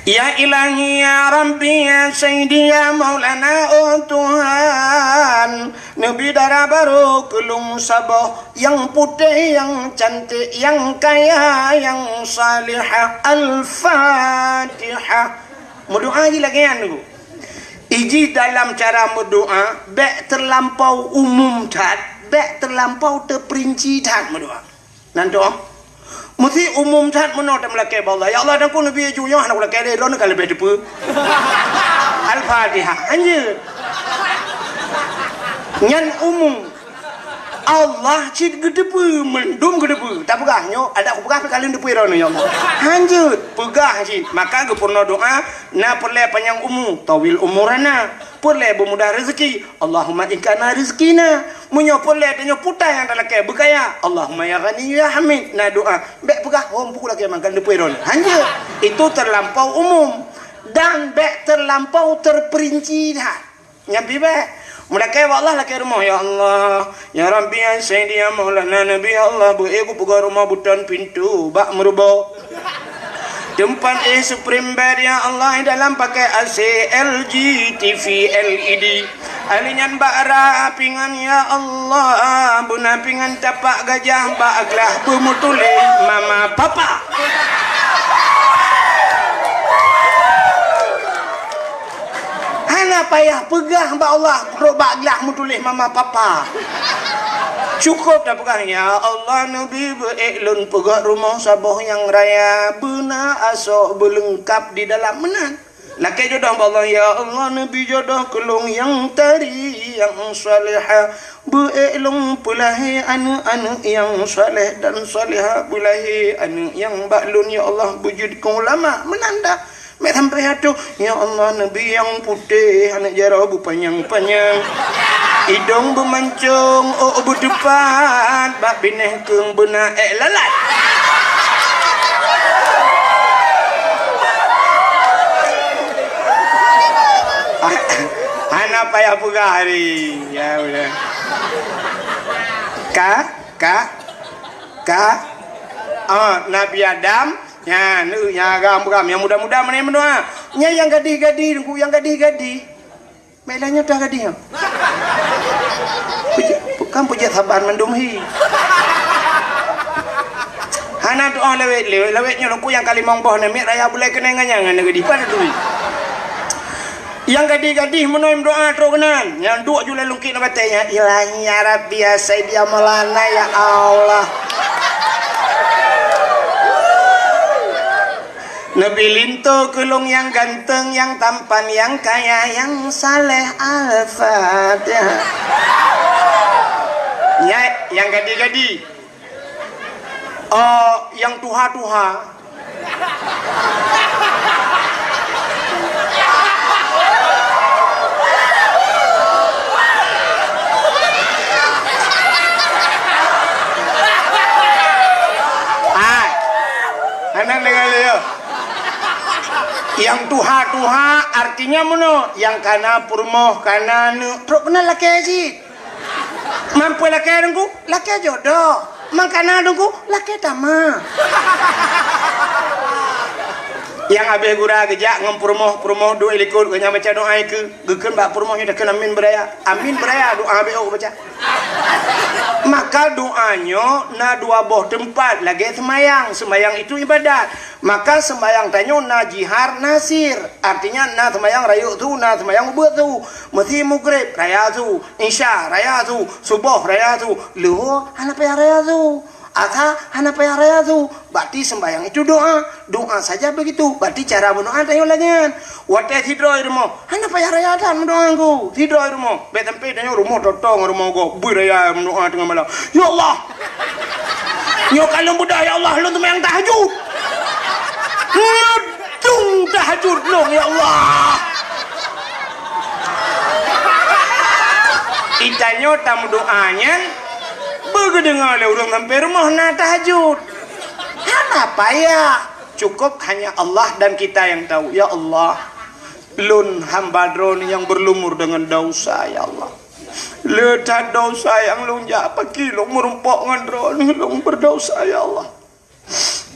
Ya Ilahi, ya Rabbi, ya Sayyidi, ya Maulana, oh Tuhan, neubi dara barô keu lôn saboh nyang putéh, nyang cantik, nyang kaya, nyang salihah. Al-Fatihah. Meudoa jih lagèe nyan Teungku. Ijih dalam cara meudoa, bèk teulampau umum that, bèk teulampau teuperinci that meudoa. Nan tu, meusti umum that meunoe tameulakèe bak Allah. Ya Allah, dan ku neubi ju nyoe hana kulakèe lé, droeneuh ka leubeh teupeue. Al-Fatihah. Hanjeuet. Nyan umum. Allah cit geuteupeue, mandum geuteupeue. Tapeugah nyoe, adak kupeugah pih ka lheueh teupeue droeneuh, ya Allah. Hanjeuet, peugah cit. Maka geupeurunoe doa, na peureulèe panyang umu, tawil umurana. Peureulèe beumudah rezeki. Allahumma in kana rizqina. Meunyoe peureulèe tanyoe putai nyang talakèe beukaya. Allahumma ya Ghani ya Hamid. Na doa. Bèk peugah, "Hom peue lakèe mangkan teupeue droeneuh." Hanjeuet. Itu terlampau umum. Dan bèk terlampau terperinci that. Nyan pih bèk. Meulakèe bak Allah lakèe rumoh, "Ya Allah, ya Rabbi, ya Sayyidi, ya Maulana Nabi, ya Allah, beu ék kupeugöt rumoh beuton pintoe bak meurubo. Teumpat éh supreme bed, ya Allah, dalam pakai A C, L G, T V, L E D. Ahli nyan bak ra pingan, ya Allah, beuna pingan tapak gajah bak glah beumeutuléh mama papa." Hana payah peugah bak Allah, trok bak glah meutuléh mama papa. Cukôp tapeugah, "Ya Allah, neubi beu ék lôn peugöt rumoh saboh nyang raya, beuna asoe beuleungkap di dalam meunan." Lakèe jodoh bak Allah, "Ya Allah, neubi jodoh keu lôn nyang tari, nyang salihah. Beu ék lôn peulahé aneuk-aneuk nyang saleh dan salihah, beulahé aneuk nyang bak lôn, ya Allah, beujeuet keu ulama." Meunan dah. Meusampé ateuh, "Ya Allah, neubi nyang putéh, aneuk jaroe beupanyang-panyang, idong beumancong, ôk beuteupat, bak binéh keueng beuna ék lalat." Hana payah peugah hari. Ya, udah. Ka, ka, ka. Ah, Nabi Adam Nyan, eh, nyang agam-agam, nyang muda-muda meunan meudoa. Nyan nyang gadih-gadih, Teungku, nyang gadih-gadih. Meulah nyoe teuh gadih nyoe. Peujeuet, kan peujeuet saban mandum hi. Hana tu'oh lawét, lawét, lawét nyoe Teungku nyang ka limong boh namiet raya bulai keunong ngon nyang hana gadih. Pan turi. Nyang gadih-gadih meunoe meudoa trok keunan. Nyang duek ju lam lungkit ngon batée nyan, "Ilahi ya Rabbi ya Sayyidi ya Maulana ya Allah." Neubi linto keu lôn nyang ganteng, nyang tampan, nyang kaya, nyang saleh. Al-Fatihah. Nyan nyang gadih-gadih. Oh, nyang tuha-tuha. Hai. Hana deungoe lé, ya. Nyang tuha-tuha artinya meunoe, nyang kana peurumoh, kana neuk, trok keunan lakée cit. Man peue lakée Teungku? Lakée jodoh. Man kana Teungku? Lakée tamah. Nyang abéh gura geujak ngon peurumoh, peurumoh duek likot, geuhnyan baca doa ikeue. Geukheun bak peurumoh nyoe takheun amin beuraya. Amin beuraya doa B O baca. Maka doa nyoe na dua boh teumpat lagée seumayang. Seumayang itu ibadat. Maka seumayang tanyoe na jihar na sir. Artinya na seumayang rayeuk su, na seumayang ubeut su. Meusi mugreb raya su, isya raya su, suboh raya su, luho hana payah raya su. Asa hana payah raya su. Berarti sembahyang itu doa. Doa saja begitu. Berarti cara berdoa tanyoe lagée nyan. Watée sidroe rumoh, hana payah raya that meudoa Teungku. Sidroe rumoh. Bék sampai tanyoe rumoh totong rumoh gob. Beuraya meudoa teungoh malam. Ya Allah. Nyoe ka lôn beudôh, ya Allah, lôn seumayang tahajud. Nyoe dung tahajud lôn, ya Allah. Itanyoe tameudoa nyan beugeudeungoe lé ureuëng sampai rumoh na tahajud. Hana payah. Cukup hanya Allah dan kita yang tahu. Ya Allah, lôn hamba Droeneuh nyang berlumur dengan dosa, ya Allah. Le that dosa nyang lôn jak paki lôn meurumpok ngon Droeneuh, lôn berdosa, ya Allah.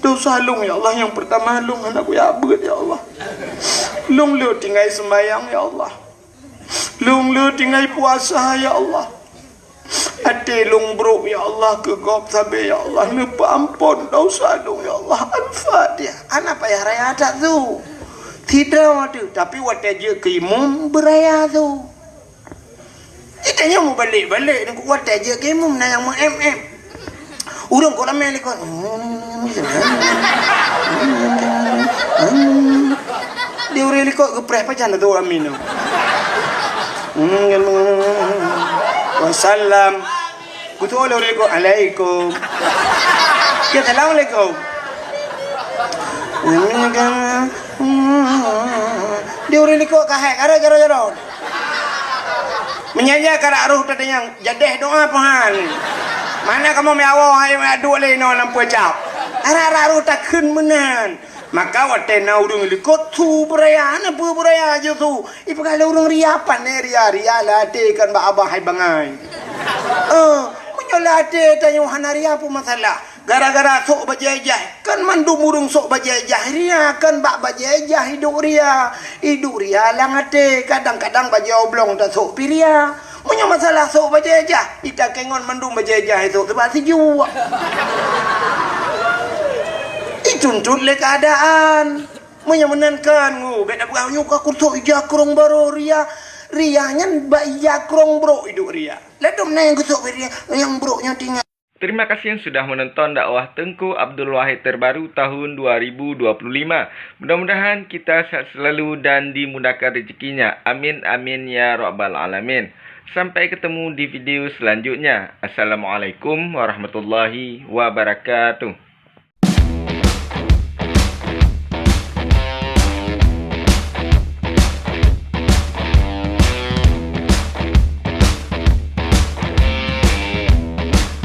Dosa lôn, ya Allah, nyang pertama lôn hana kuyak beuet, ya Allah. Lôn le tinggai sembahyang, ya Allah. Lôn le tinggai puasa, ya Allah. Até lôn brok, ya Allah, keu gob sabe, ya Allah, neupeuampon dosa lôn, ya Allah. Al-Fatihah. Hana payah raya that su. Sidroe teuh, tapi watée jeuet keu imum beuraya su. Itanyoe mubalek-balek, watée jeuet keu imum na nyang meu-em-em. Ureuëng kok ramé likot. Di ureuëng likot geupreh pajan tu amin tu. Wasallam. Kutu oleh ureuëng likot, "Alaikum." Ya, "Assalamualaikum." Di ureuëng likot kahai, kara jaro-jaro. Meunyan karak roh teudeungoe, jadeh doa pahan. Mana kamoe meunyawa hai meunaduk lé inoe lam peucap. Arak-arak roh takheun meunan. Maka watée na ureuëng likot su beuraya, na peue beuraya jeuet su. Ipeugah lé ureuëng ria, pane ria, ria lam até kan bak abah hai bangai. Eh, meunyoe lam até tanyoe hana ria peue masalah. Gara-gara sôk bajée ijah, kan mandum ureuëng sôk bajée ijah ria, kan bak bajée ijah iduek ria. Iduek ria lam até, kadang-kadang bajée oblong tasôk pih ria. Meunyoe masalah sôk bajée ijah, itakée ngon mandum bajée ijah isôk teuba sijuek. Ituntot lé keuadaan. Meunyoe meunan kan, ngu, bék tapeugah nyoe ka kusôk ijah krong barô ria. Ria nyan bak ijah krong brok iduek ria. Ladôm na nyang geusôk ria, nyang brok nyan tinggai. Terima kasih yang sudah menonton dakwah Teungku Abdul Wahid terbaru tahun dua ribu dua puluh lima. Mudah-mudahan kita sehat selalu dan dimudahkan rezekinya. Amin, amin, ya rabbal alamin. Sampai ketemu di video selanjutnya. Assalamualaikum warahmatullahi wabarakatuh.